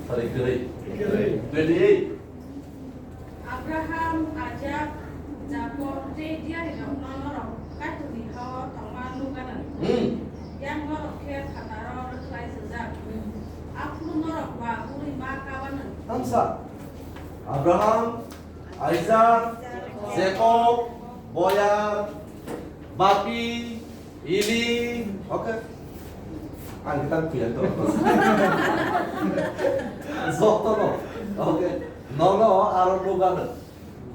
Sorry, kwrwi. Kwrwi. Twenty eight. Abraham, Isaac, Jakob tei diyarirokno norok Kaitorni ha-o tongma nukgana. Hmm. Yang norok khe phataro rwkhlai swijak. Aphuru norok ba uri ma kabana. Tamsa. Abraham, Isaac, Jakob, Boyar, Bapi, Ili, okay. Ang kita kuya to. Jotono. Okay. Nono aro nukgana.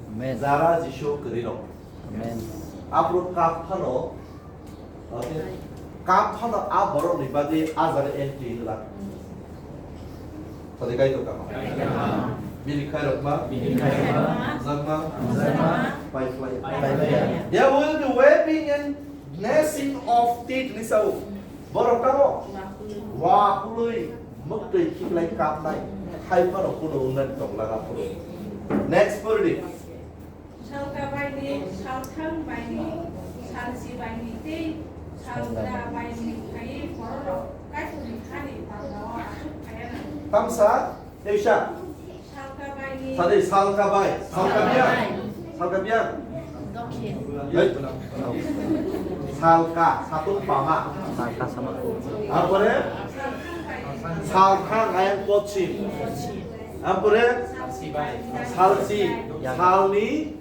Amen. Jara Jisu kwrwi rok. Amen. Aphuru kap phano, okay. Kap phano a borok ni bagwi a jaga entry wngla. Sadi kai to kama. Bini khai rok ma. Bini khai rok ma. Jakma. Jakma. Pai khlai. Pai khlai. There will be weeping and gnashing of teeth ni sao. Borok tamo. Wa kului. Mwktwi khiklai kapnai. Khai phano kuno wngna tongla phuru. Next purdi. Salka baini, salthang baini, salsi baini tei salgra baini phaiwi bororok Kaitorni hani pandao aswk phaiya nang. Tamsa, teisa. Salka baini. Sadi, salka bai, salka biang. Salka biang. Dokhin. Hei. Salka, satung pama. Salka sama. Ampore? Salthang baini. Salthang ayang pochim. Ampore? Salsi bai. Salsi. Salni.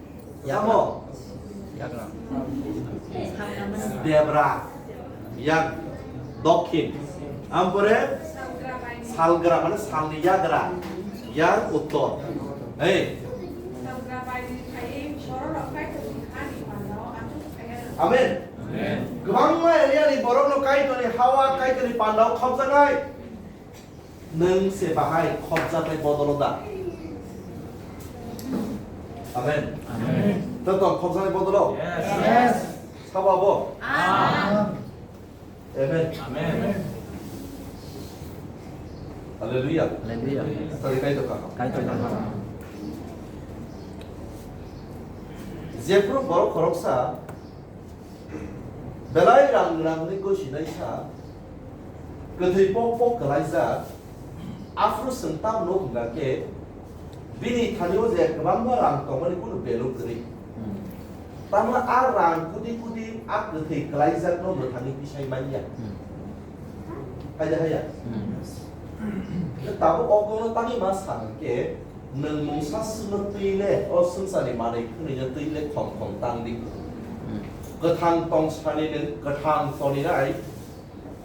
Samo. Yagra. Debra. Yang. Dokhin. Ampore salgra mane salni yagra. Yang uttor. Hey. Amen. Amen. Kwbangma area ni borok no Kaitorni hawa, Kaitorni pandao khopjaknai. Nwng se bahai khopjaknai bodolo da? Amen. Amen. Tei tong khopjaknai bodolo? Yes. Yes. Sabo abo? Amen. Amen. Amen. Hallelujah. Hallelujah. Tari kai to ka? Kai to ka? Jephru borok khoroksa Belai rang rangni gosinaisa, kwthwi pok pok kwlaijak, Aphuru chwng tamno hwnkha khe, bini thani o je kwbangma rang tongmani kunu value kwrwi. Hmm. Tamno a rang kudi kudi a kwthwi kwlaijakno mwthangwi tisai manya. Hmm. Hai da haya? Hmm. Tabuk o kono tangwi ma sa hwnkhe, nwng mungsa swkno twi le o swngcharni manwi khwnwino twi le khom khom tang di. Hmm. Kwthang tong sani nwng kwthang toninai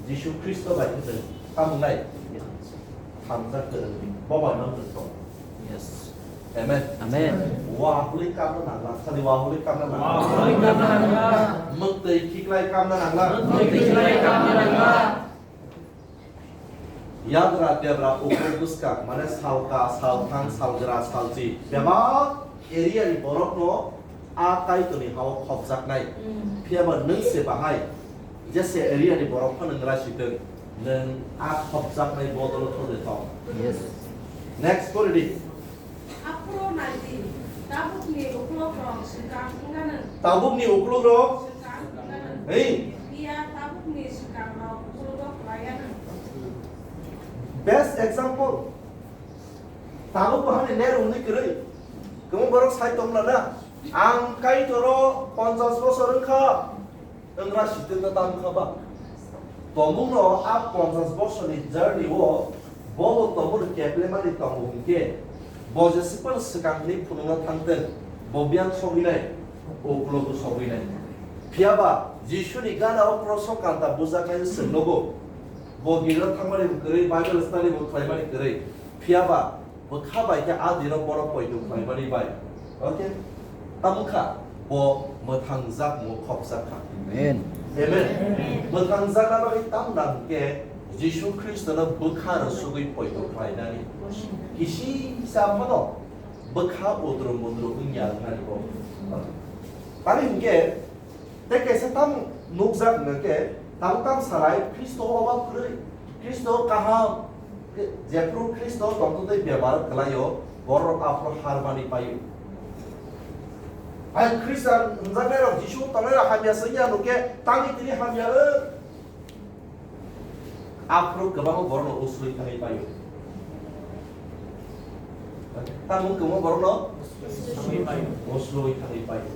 Jisu Khristo bai hwnwi tamo nai. Hamjak kwrwng bo bai mang tong. Yes. Amen. Amen. Wa huli kamna nangla, sadi wa huli kamna nangla. Wa huli kamna nangla. Mwktwi khiklai kamna nangla. Mwktwi khiklai kamna nangla. Yadra debra ukur buskang, mane salka, salthang, salgra, salchi, bebak area ni borok no a Kaitorni hao khopjaknai. Mm. Phiya ba nwng se bahai, jese area ni borok phano nwng raisitwng, nwng a khopjaknai bodol o thode thong. Yes. Next pori di. Aphuru nai di, tabukni ukhlokrok swkang wngna nang. Tabukni ukhlokrok? Swkang wngna nang. Hei. Phiya tabukni swkangrok ukhlokrok laiya nang. Best example. Tabuk bahani ner wngwi kwrwi. Kwbang borok sai tongla na. Ang Kaitoro ponchash bosor wngkha. Wngkha sitwngno ta wngkha ba? Tongmungno a ponchash bosorni journey o bobo tongmung keplemani tongo hwnkhe, bo jeswkmano swkang hwnwi phunukna thangtwng, bo biyang sogwinai, uklogo sogwinai. Phiya ba Jisuni gana o kroso kanta bujaknai chwng nogo. Bo girja thangmani bo kwrwi, Bible study bo khlaimani kwrwi. Phiya ba bwkha bai khe a dino borok poito khlaimani bai. Okay? Tamo kha, bo mwthangjak, bo khopjak kha. Amen. Amen. Amen. Mwthangjakna bagwi tamo nang khe Jisu Khristono bwkha rw sugwi poito khlainani. Kisisa phano bwkha utro mutro wngya wngnani bo. Tamni hwnkhe Tei kaisa tamo nukjak hwnkhe, tabuk tamo salai, Khristo o oba kwrwi, Khristo kaham, jephru Khristo tongtwtwi bebak kwlaio, borok aphuru harmani paio. Hai Khristian hwnjaknairok, Jisu tongnairok hamya se wngya hwnkhe, tangwi tini hamya o. Aphuru kwbangma borokno usui thangwi paio. Tamo wngkhe kwbangma borokno usui thangwi paio.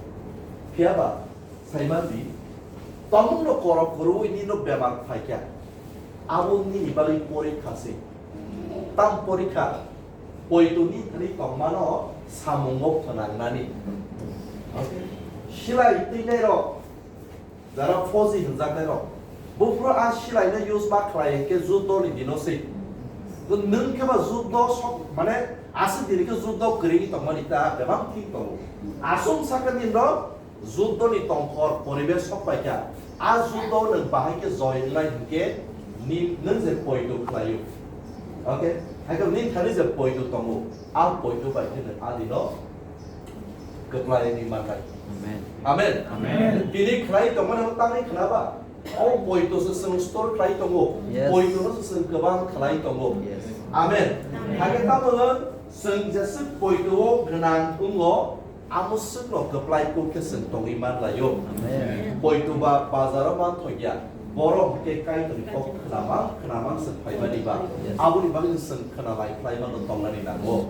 Phiya ba, Saiman di, tongmungno korok kwrwi nino bemar phaikha, abo nini bagwi porikha se. Tam porikha, poito ni thani tongmano samungo phnangnani. Silai twinairok, jara phoji hwnjaknairok, buphuru a silaino use ma khlai hwnkhe juddoni dino se. Nwng khe ba juddo sok, mane aswk dini khe juddo kwrwi tongmani ta bebak thik tongo. Aswk sakha dinno, Juddoni tongkhor poribesh sok paikha. A juddo nwng bahai khe joy wngnai hwnkhe ni-, nwng je poito khlaio. Okay? Haikhe nini thani je poito tongo, a poito bai khe nwng a dino kwplaini mannai. Amen. Amen. Amen. Tini khlai tongmani abo tangwi khna ba? O poito se chwng store khlai tongo. Yes. Poito no se chwng kwbang khlai tongo. Yes. Amen. Amen. Haikhe tamo hwn chwng jeswk poito o gwnang wngo, Amo swkno kwplai kuk khe chwng tongwi man laio. Amen. Poito ba bazaro manthokya, borok hwnkhe Kaitorni kok khwnamang, khwnamang se phaimani ba. Yes. Aboni bagwi chwng khwnalai khlai mano tongnani nango.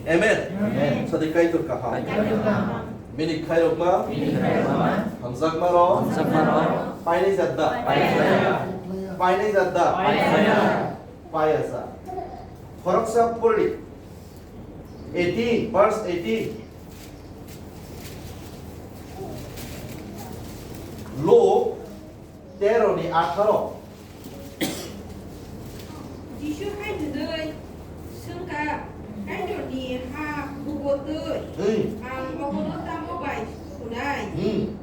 Amen. Amen. Sadi Kaitor kaham. Kaitor kaham. Bini khairokma. Bini khairokma. Hamjakma rok. Hamjakma rok. Painai jat da. Painai jat da. Painai jat da. Painai jat da. Paiya sa. Khoroksa pori. Eighteen, verse eighteen. Luke tero ni atharo. Jisu hai hwnwi swngkha, Kaitorni ha bubo twi, hmm, ang obono tamo bai sunai? Hmm.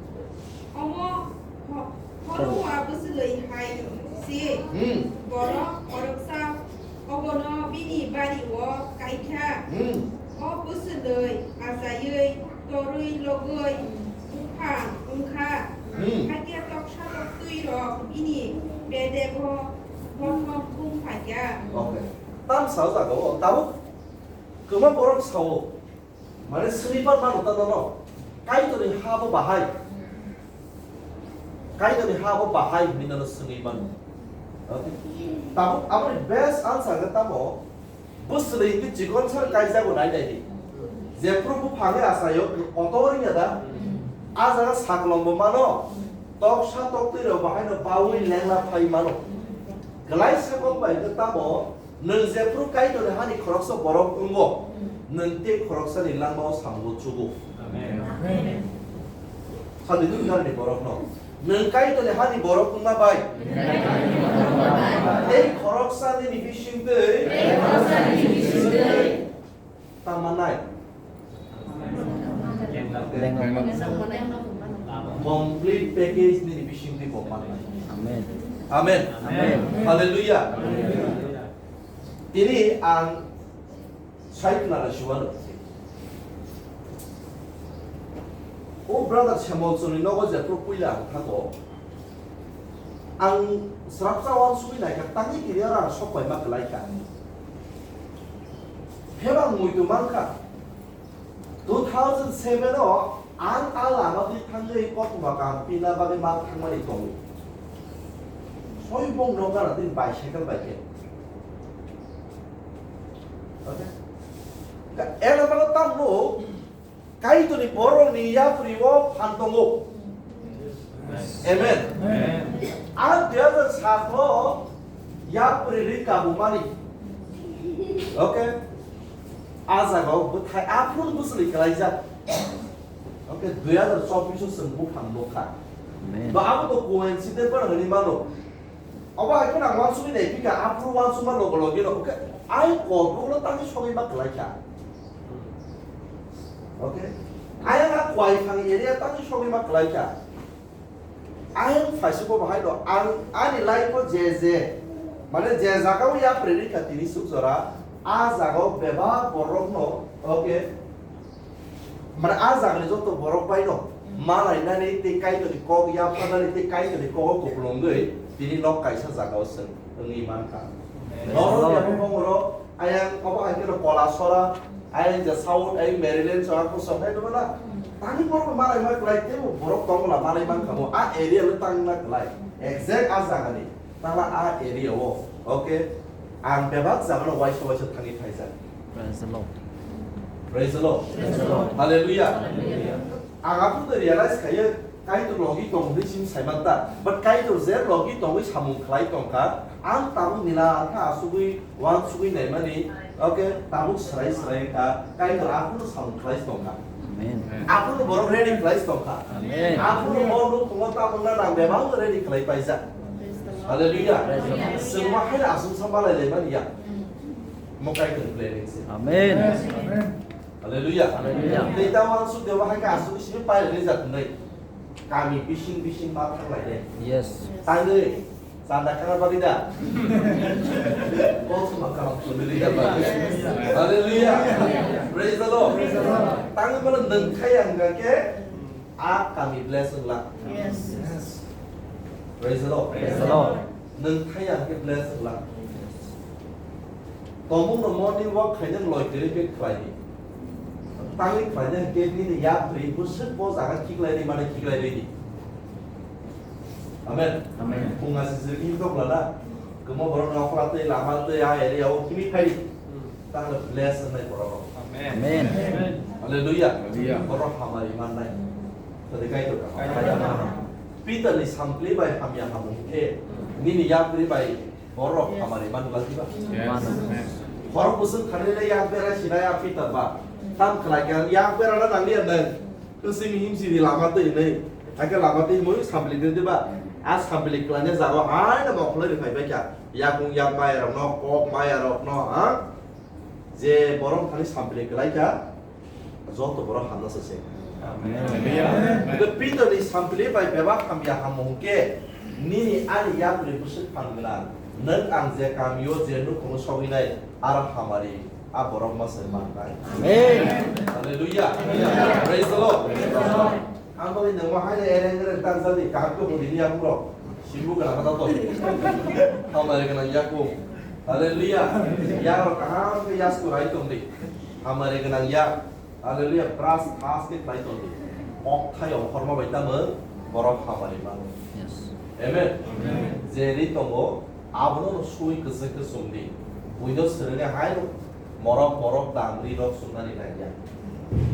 Omo ho-, horongma bwswlwi hai se, hmm, borok khoroksa obono bini bari-o kaikha. Hmm. O bwswlwi achaiwi torwi logwi buphang wngkha. Hmm. Hakhe toksa toktwirok bini bedego bothop bung phaikha. Okay. Tam sao jaga o, tabuk kwma borok sao. Mane sniper mano ta nono. Kaitorni ha bo bahai. Kaitorni ha bo bahai hinwi nono swngwi mano. Okay. Tabuk aboni best answer khe tamo? Bwswlwi hwnwi chikon sar kaijago nai nai di. Jephru buphangwi achaio kotor wngya da? A jaga saklombo mano, toksa toktwirok bahaino bawi lengla phai mano. Klaisa kok bai khe tamo nwng jephru Kaitorni hani khoroksa borok wngo, nwng tei khoroksani langmao samungo chugo. Amen. Sadi dun garni borokno. Nwng Kaitorni hani borok wngma bai. Tei khoroksa nini bisingtwi. Tamo nai. Complete package nini bisingtwi bo mannai. Amen. Amen. Amen. Hallelujah. Tini ang Sai khna rw siwano. O brother Semol chwngni nogo jephru puila ang thango. Ang srapsa uansugwi naikha, tangwi kiriya oro ang sok paima kwlaikha. Pheba ang muitu mankha. Two thousand seven o ang a lama twi thangwi kothoma kaham pina bagwi ma thangmani tongo. Soi bong nokara tini bicycle bai khe. Okay? Ela bago tamno Kaitorni borokni yapri o phan tongo. Amen. Amen. Ang dui hajar sat o yapri ri kabumani. Okay? A jaga o bwthai aphuru bwswlwi kwlaijak. Okay, dui hajar chobbish o chwng buphang nukha. Amen. Ba abo to coincidence ba hwnwi mano. Obo hai kheno ang uansugwi nai phika, aphuru uansukma logo logi no, okay, ayang kolpok no tangwi sogwi ma kwlaikha. Okay? Ayang a Kwaithang area tangwi sogwi ma kwlaikha. Ayang phaisukgo bahai no, ang ani life o je je, mane je jaga o yapri rikha tini suk jora, a jaga o bebak borok no, okay, Mane a jagani joto borok bai no malainani tei Kaitorni kok yapharnani tei Kaitorni kogo kupulungwi tini nok kaisa jagao chwng wngwi mankha. Amen. Norok abo bongoro ayang obo hai kheno Kolasora, ayang je South, ayang Maryland, chwng ako sok hai nukgo na. Tani borok malai ma kwlai teibo borok tongla malai mankha mo a area no tangna kwlai. Exact a jagani. Tala a area o, okay, ang bebak jagano waisa waisa thangwi phaijak. Praise the Lord. Praise the Lord. Praise the Lord. Hallelujah. Hallelujah. Ang aphuru realize khaiyo, Kaitor logi tong hwnwi chini saimanta. But Kaitor je logi tongwi samung khlai tongkha, ang tabuk nila kha asugwi, uansugwi naimani, okay, tabuk swrai swrai kha, Kaitor aphuru samung khlai tongkha. Amen. Aphuru borok ready khlai tongkha. Amen. Aphuru o nuk tongo tamungna nang bebak ready khlai paijak. Hallelujah. Praise the Lord. Chwng ma haino aswk sa malai lai mani ya. Mo Kaitor planning se. Amen. Hallelujah. Hallelujah. Tei ta uansuk de ba hai ka aswk simi pai lai jat nai. Kami bising bising ma thang lai de. Yes. Tangwi. Chanda khana bagwi da. Kok suma kalam sundri da bagwi. Hallelujah. Praise the Lord. Praise the Lord. Tangwi mano nang khai ang ga ke. A kami bless wng la. Yes. Praise the Lord. Praise the Lord. Nwng thai ang khe bless wng la. Tomung no morning walk khaina loi kwrwi khe khlai di. Tangwi khlaina hwnkhe nini yapri bwswk bo jaga khiklai ri mani khiklai ri di. Amen. Amen. Phung asi jwk him tok lana. Kwma borok no okla tei lama tei a area o himwi phai di. Tahle bless wngnai borok rok. Amen. Amen. Hallelujah. Hallelujah. Borok hamari mannai. Tadi Kaitor kaham. Kaitor kaham. Peter ni sampli bai hamya hamung khe, nini yapri bai borok hamari man glak diba? Yes. Amen. Khorok bwswk khanai le yak bera sinai a Peter ba. Tam khlai khe yak bera na nang liya nang. Kwswini himsini lama twi hinwi, hakhe lama twi himwi sampli twi diba? A sampli kwlaina jaga o haino mokholoi rwphai bai kha. Yakung yak maya rokno, kok maya rokno, ha? Je borok thani sampli kwlai kha, joto borok hamna se se. Amen. Hwnkhe Peter ni sampli bai bebak hamya hamung khe, nini ani yapri bwswk phan gwnang. Nwng ang je kamio je nukhungo sogwinai, aro hamari. A borok ma se mantai. Amen. Hallelujah. Praise the Lord. Ang bagwi nangma haino ereng ereng tangjani kaham khe hwnwi ya bro. Sibu gwnang kha to. Hamari gwnang ya ko. Hallelujah. Ya ro kaham khe yas ko rai tong di. Hamari gwnang ya. Hallelujah. Pras khas khe khlai tong di. Okthai ongkhorma bai tamo borok hamari mano. Yes. Amen. Amen. Jeri tongo. Abono no sui kwchwk khe chum di. Buino swrwngya hai no Morok, morok, dangri rok sumnani nangya.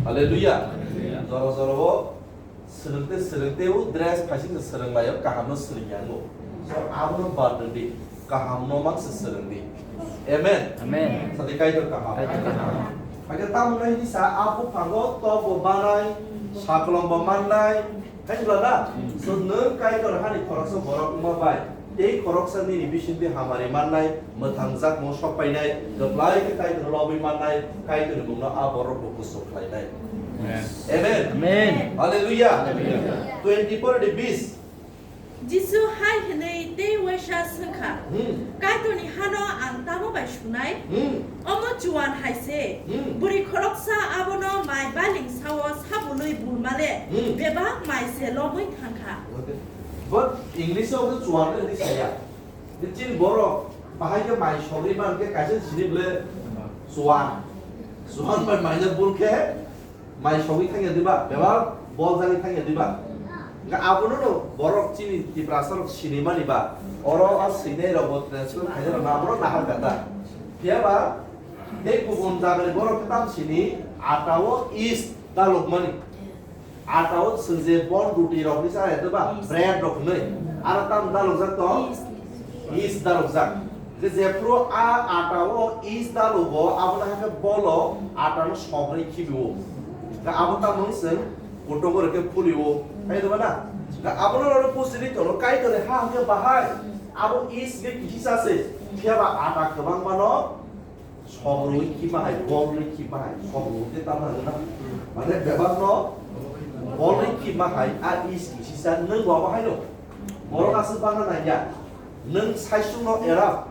Hallelujah. Hallelujah. Jora jora o swrwngte swrwngte o dress phaising se swrwng laio, kaham no swrwng yango. So, abono bar di, kaham no mang se swrwng di. Amen. Amen. Sadi Kaitor kaham. Kaitor kaham. Hakhe tamo nai di sa, a buphango tobo banai, saklombo mannai, Hai wngla na? Hmm. So, nwng Kaitor hani khoroksa borok wngma bai, tei khoroksa nini bisingtwi hamari mannai, mwthangjakmung sok painai, kwplai khe Kaitorno lobwi mannai, Kaitorni mungno a borok bo kuchuk khlainai. Amen. Amen. Amen. Hallelujah. Hallelujah. Twenty-four di bis. Jisu hai hwnwi tei uaisa swngkha, Hmm. Kaitorni hano ang tamo bai sunai? Hmm. Omo chuan hai se, Hmm. bwrwi khoroksa abono mai bailing sao sabului bulmale Hmm. bebak mai se lomwi thangkha. Okay. But English o chuan hwnwi saya. Chini borok bahai khe mai sogwi man khe kaisa sini bole chuan. Chuan bai mai le bul khe Mai sogwi thangya diba? Bebak bol jagwi thangya diba? Hwnkhe abono no borok chini Tiprasa rok sinimani ba, oro a swinai rok bo translate khainai rok abono nahar kha ta. Phiya ba tei kubun jagani borok khe tam sini ata o yeast dalokmani. Ata o chwng je bon ruti rok ni chaya diba? Bread rok hinwi. Aro tam dalokjak tong? Yeast dalokjak. Hwnkhe jephuru a ata o yeast dalogo, abo no hakhe bolo ata no sogwi khibi o. Hwnkhe abo tamo wng chwng kutung o rwkhe phuli o. Hai diba na? Hwnkhe abo no oro bujili tono Kaitor ni ha hwnkhe bahai. Abo yeast hwnkhe kisi sa se. Phiya ba ata kwbangma no sogwi khiba hai, bolwi khiba hai. Sogwi khe tamo nang na? Mane bebak no bolwi khiba hai, a yeast kisi sa nwng bo abo hai no. Borok aswk bangna nangya. Nwng saisung no elap.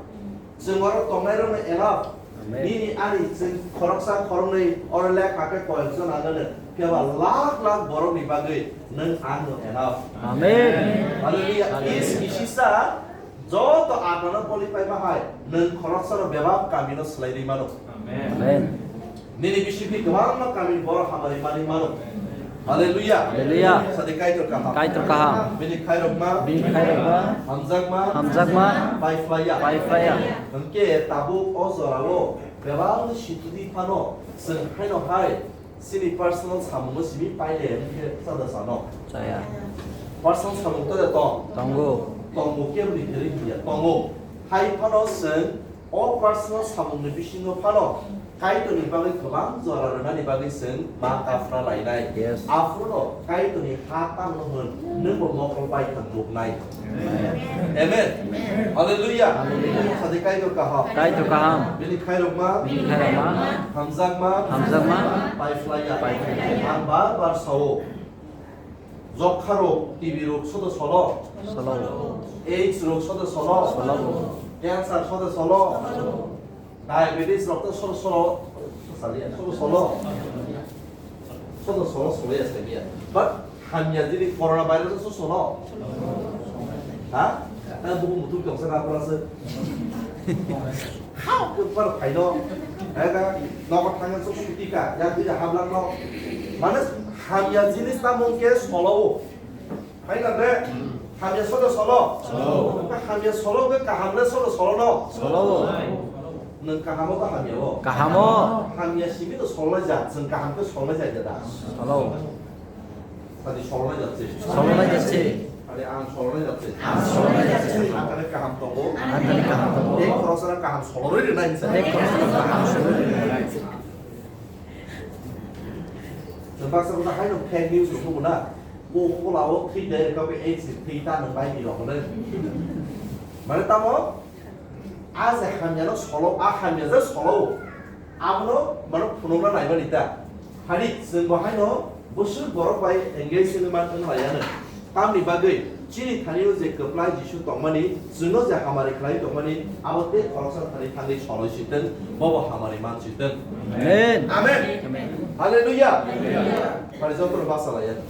Chwng oro tongnai rok no elap. Amen. Nini ani chwng khoroksa khoroknwi oro lekha khe koyok jon ano no. Phiya ba lakh lakh borok ni bagwi nwng ang no elap. Amen. Hallelujah. Hallelujah. Is kisisa joto atano poli pai ma hai nwng khoroksa no bebak kami no swlai ri mano. Amen. Amen. Nini bisingtwi kwbangma kami borok hamari mani mano. Hallelujah. Hallelujah. Sadi Kaitor kaham. Kaitor kaham. Bini khairokma. Bini khairokma. Hamjakma. Hamjakma. Paiphlaiya. Paiphlaiya. Hwnkhe tabuk o jorao bebak situdi phano chwng haino hai chini personal samungo simi paile hwnkhe chada sano. Chaya. Personal samung to de tong. Tongo. Tongo kebni theri hiya. Tongo. Hai phano chwng O personal samungni bisingo phano Kaitorni bagwi kwbang jora rwnani bagwi chwng ma kaphra lainai. Yes. Aphuru no Kaitorni ha tangno hwn, nwngbo mokol baithang nuknai. Amen. Amen. Hallelujah. Hallelujah. Sadi Kaitor kaham. Kaitor kaham. Bini khairokma. Bini khairokma. Hamjakma. Hamjakma. Paiphlaiya. Paiphlaiya. Ang bar bar sao. Jokha rok, T B rok sodo solo. Solo. AIDS rok sodo solo. Solo. Cancer sodo solo. Diabetes rok to solo solo. Saliya, sodo solo. Sodo solo, solo ya saliya. But hamya jini corona virus so solo. Ha? Ta buku mutu kyongsa ka pura se. Hao, kutpar phaino. Ega, nogo thangna sok suti ka, ya twi hablak no. Mane hamya jinis tamo ke solo. Hai na de? Hamya sodo solo. Solo. Hamya solo ke kaham le sodo solo no. Solo. Nwng kahamo ta hamya o. Kahamo. Hamya simi to solo ja, jeng kaham ke solo ja da. Solo. Tadi solonai jatse. Solonai jatse. Tadi ang solonai jatse. Ang solonai jatse. Ang tadi kaham tongo. Ang tadi kaham tongo. Ek khoroksa kaham soloroi rwnai hinsa. Ek khoroksa kaham soloroi rwnai hinsa. Nwng baksa baksa haino fake news rok nukgo na. Bo phola o thwi de, kok ke AIDS thwi ta nwng bai ni rok le. Mane tamo? A je hamya no solo, a hamya je solo. Abono mano phunukna naimani ta. Hari chwng bo haino bwswk borok bai engage wngwi man wng laiya no. Tamni bagwi chini thani o je kwplai Jisu tongmani, chwngno je hamari khlai tongmani, abo tei khoroksa thani thangwi soloi si thwng, bobo hamari man si thwng. Amen. Amen. Amen. Hallelujah. Hallelujah. Pari jotono basa laiya.